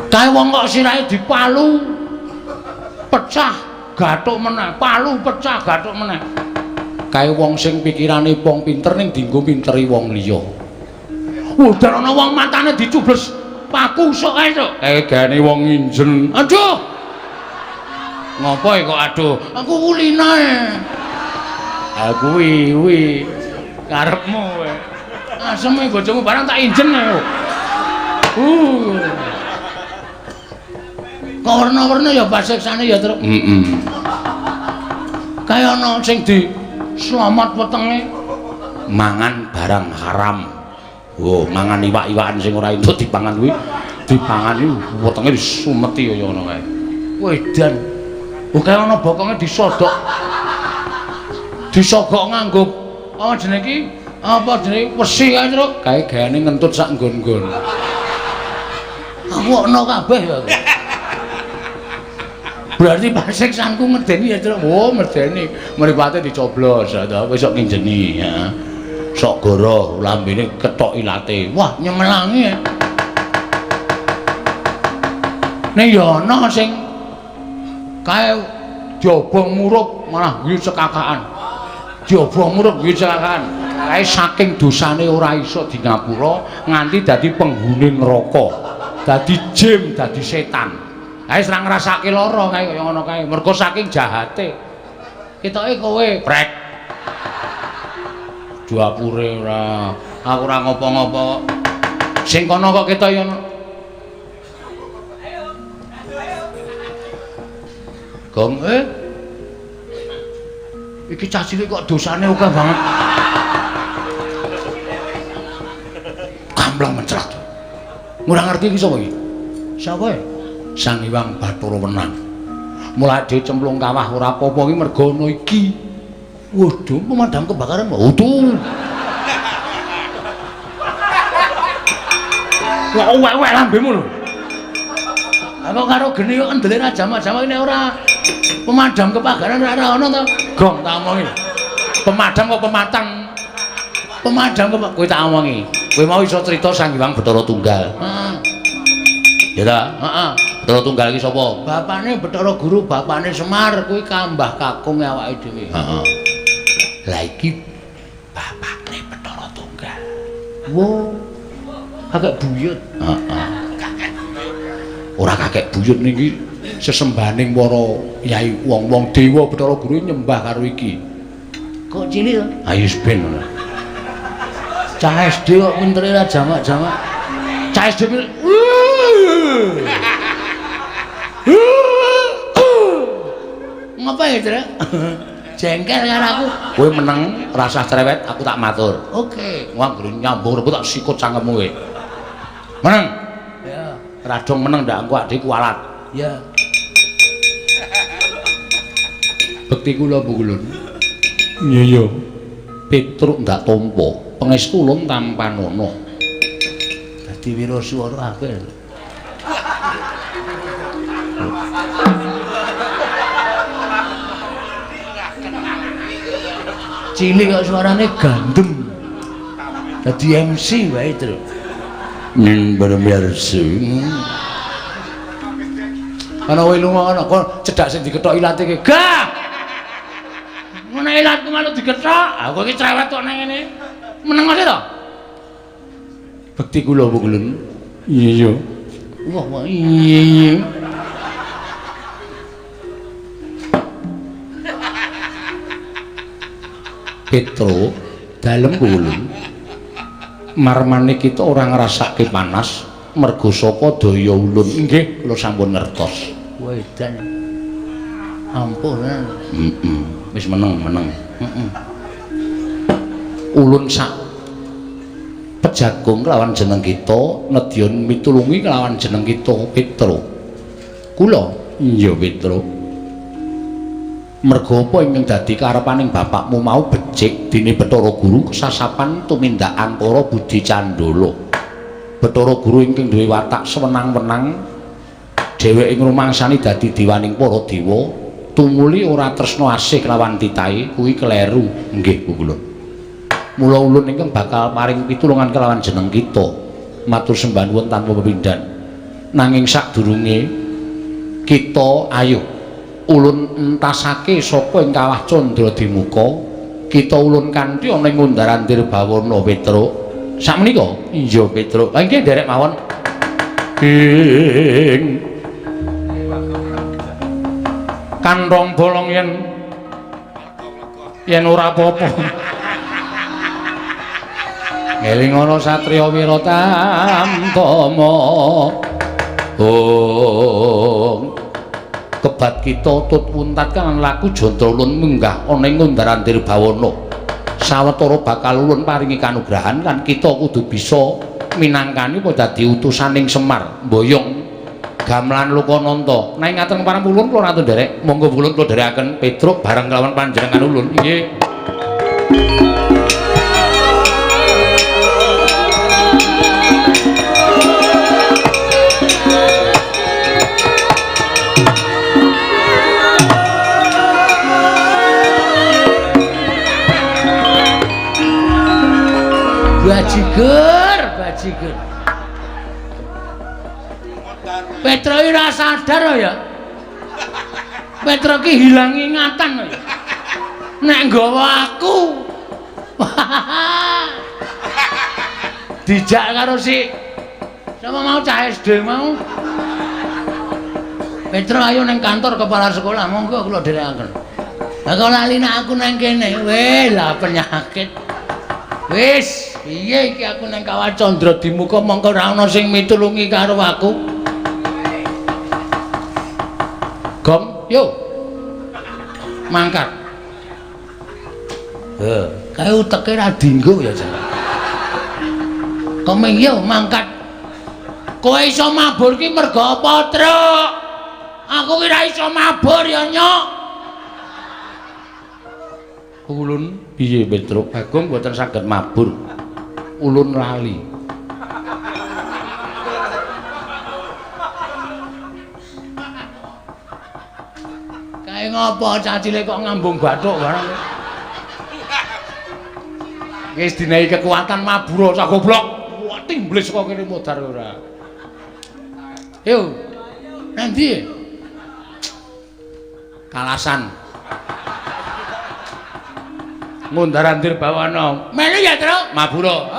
Kae wong kok sirahe dipalu pecah gathuk meneh, palu pecah gathuk meneh. Kae wong sing pikirane wong pinter ning dienggo minteri wong liya. Udan ana wong matane dicubles paku sok kae, Truk. Kae gaene wong nginjen. Aduh. Ngopo kok aduh? Aku kulina e. Ha kuwi kuwi karepmu kowe. Aseme bojomu barang tak injen ae. Kok werna-werna ya pasiksane ya, Truk. Heeh. Kaya ana sing di slamet wetenge mangan barang haram. Oh, mangan iwak-iwakan sing ora entuk dipangan kuwi, dipangani wetenge disumeti kaya ngono kae. Wedan. Oh, kaya ana bokonge disodok. Disogok nganggo apa jenenge iki? Apa jenenge wesi kae, Truk? Kae gaene ngentut sak nggon-nggon. Aku ana kabeh ya. Berarti pasiksanku medeni ya, Truk. Oh, medeni. Mripate dicoblos ta, kowe sok nginjeni ya. Sok goroh lambene ketok ilate. Wah, nyemelangi ya. Ning ya ana sing kae diobong murup malah guyu cekakaan. Diobong murup guyu cekakaan. Kae saking dosane ora iso di ngapura nganti dadi penghuni neraka. Dadi jin, dadi setan. Kae wis ora ngrasake lara kae kaya ngono kae. Mergo saking jahate. Ketoke kowe prek. Duapure ora. Aku ora ngopo-ngopo. Sing kono kok ketok ya. Gong iki cah cilik kok dosane akeh banget. Kampleng mencrat. Ora ngerti iki sapa iki? Sapa e? Sang Hyang Bathara Wenang. Mulai dhewe cemplung kawah ora apa-apa iki mergo ana iki. Waduh, pemadam kebakaran kok. Utuh. Kok uwek-uwek lambemu lho. Aku karo geni kok endele ra jamak-jamak nek ora pemadam kebakaran ora ana to. Gong tak omongi. Pemadam kok pematang. Pemadam kok kowe tak omongi. Kowe mau iso crita Sang Hyang Bathara Tunggal. Heeh. Ya ta? Heeh. Bathara Tunggal iki sapa? Bapane Bathara Guru, bapane Semar kuwi kambah kakung awake dhewe. Heeh. Lah iki bapakne Bathara Tunggal. Wo. Kakek buyut. Heeh. Ora kakek buyut niki sesembahaning para yai wong-wong dewa Bathara Guru nyembah karo iki. Kok cilik to? Ayo ben ngono. Cah SD kok pintere ra jamak-jamak. Cah SD ngapa ya, Trek? Jengkel karo aku. Kowe meneng, rasah cerewet, aku tak matur. Oke. Wong anggere nyambung rebut tak sikut cangkemmu kowe. Meneng. Ya. Radong meneng ndak engko adike kualat. Ya. Bekti kula Bu Ulun. Iya iya. Petruk ndak tampa, pangestu ulun tampanana. Dadi wiraswara akeh. Cilik kok suarane gandem. Dadi MC wae, Truk. Ning bermirsa. Ana kowe lunga ana kok cedhak sing dikethok ilate ki. Gah. Ngono ilatku malu dikethok. Aku iki cerewet kok nang ngene. Meneng ae to. Bekti kula Bu Ulun. Iya iya. Wah, wah iya iya. Petro dalem ulun marmane kita ora ngrasake panas mergo saka daya ulun. Nggih kula sampun ngertos. Wedan ampun. Heeh. Wis meneng meneng. Heeh. Ulun sak pejagung kelawan jeneng kita nedya mitulungi kelawan jeneng kita Petro. Kula iya Petro. Mergo apa ingkang dadi karepaning bapakmu mau becik dene Bathara Guru kesasapan tumindak angkara budi candala. Bathara Guru ingkang duwe watak sewenang-wenang dheweke ngrumangsani dadi diwaning para dewa tumuli ora tresna asih kelawan titahe kuwi kleru. Nggih Bu kula. Mula ulun ingkang bakal paring pitulungan kelawan jeneng kita matur sembah nuwun tanpa pepindhan. Nanging sadurunge kita ayo ulun entasake saka ing kawah Candra Dimuka kita ulun kanthi ana ing Undarandir Bawana Petruk. Sakmenika? Iya Petruk. Ha nggih nderek mawon. Ing kantong bolong yen yen ora apa-apa. Ngeling ana satriya Wiratamtama. Oh. Kebat kita tut wuntat kang laku jantra ulun munggah ana ing Undarandir Bawana. Sawetara bakal ulun paringi kanugrahan lan kita kudu bisa minangkani apa dadi utusaning Semar mboyong gamelan Lokananta. Nek ngaten parang ulun kula ratu nderek, monggo ulun kula nderekaken Petruk bareng kelawan panjenengan ulun. Nggih. Bajigur, bajigur. Petro iki ora sadar ya. Petro ki hilang ingatan ya. Nek nggawa aku. Dijak karo si sapa mau cah SD mau. Petro ayo nang kantor kepala sekolah, monggo kula dherekaken. Lah kok lali nek aku nang kene, weh lah penyakit. Wis, piye iki aku nang Kawah Candra Dimuka mongko ora ana sing mitulungi karo aku. Gong, yo. Mangkat. Heh, kae uteke ra dinggo ya jan. Komeng yo mangkat. Kowe iso mabur ki mergo apa, Truk? Aku ki ra iso mabur ya, Nyok. Ulun piye Petruk? Bagong mboten saged mabur. Ulun lali. Kae ngopo cah cilik kok ngambung bathuk barang. Wis dinehi kekuatan mabura cah goblok. Wah, timblis kok kene modar ora. Yo. Nanti Kalasan. Ngundar-andir bawana. Melu ya, Truk. Mabura.